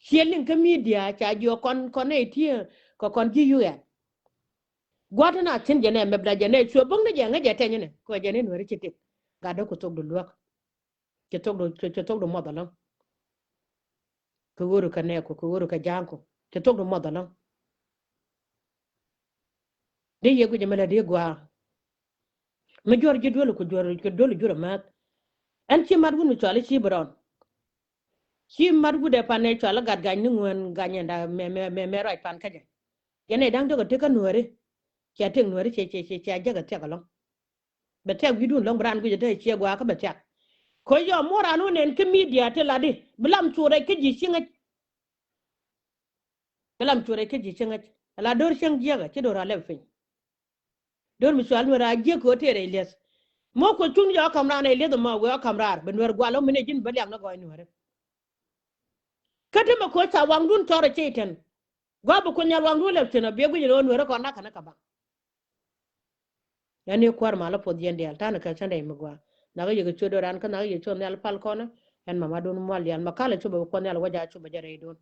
Ciɛ liŋ kä media ca jiɔ kɔn kɔn nɛ itiɛ kɛ kɔn ji̱ yuk ɛn. Gua̱t ɛn a thi̱n jɛ nɛ mɛp da jɛ nɛ cuɛ bäŋ ni jɛ ŋäc jɛ tɛny ni kɛ jɛ ni nuɛri ci tek. Gat dee ku thok du luäk. Cɛ thok du cɛ thok du muɔth ɛlɔ̱ŋ. Kɛ ɣöru kɛ nɛɛku kɛ ɣöru kɛ ja̱a̱ŋku cɛ thok du muɔth ɛlɔ̱ŋ. Di yɛ guic ɛmɛ lɛ di gua̱a̱. Mi juɔr ji̱ duel ku juɔr kɛ duel juɔr ɛmääth. Ɛn ci mat wut mi cuali ci bi rɔn. Ci mat wut ɛ pan ɛ cuali gat gany ni ŋuɛn gany ɛnda mɛ mɛ mɛ mɛ ruac pan käcɛ. Yɛn ɛ da̱ŋ dökɛ ti kä nuääri. Cia tëk nuääri cia cia cia jäk ɛ thiak ɛlɔ̱ŋ. Bɛ thiak wi̱i̱dun lɔ̱ŋ bi raan guic ɛ te ciɛ gua̱a̱ kä bɛ thiak. Kɔ yɔ muɔ̱r raan wä nɛn kä media ti lat di bi lam cu rɛc kä ji̱ ci ŋäc. Bi lam cu rɛc kä ji̱ ci ŋäc. Ala do̱r cäŋ jiäkä ci do̱r a lɛp piny. Do̱r mi cual nuɛr a jiäk kɛ ɣöö tëë rɛc li̱eth. Mɔ kuɔ cuŋ yɔ ka̱m raan rɛc li̱eth ɛmɔ wee ɔ ka̱m raar bɛ nuɛr gual ɔ min ɛ ji̱n bä liak ni gɔɔy nuɛri. Kä ti mɛ ko̱ ca waŋdun cɔr ɛ cey tɛn. Gua̱a̱ bi Kuoth Nhial waŋdun lɛp thi̱n ɔ biɛ guic ni ɣöö nuɛri kɔn nak kɛn kä baŋ. Yɛn i̱ kuäär malä puɔth yɛn diaal ta̱nɛ kɛ cändɛ mi gɔaa. Nhakɛ yɛ kɛ ciöt do̱ran kä nhakɛ yɛ ciöt nhial pal kɔnä. Ɛn mamadun mual diaal ma kalɛ cupɛ bi Kuoth Nhial wä ja̱ cupɛ jɛ rɛydun.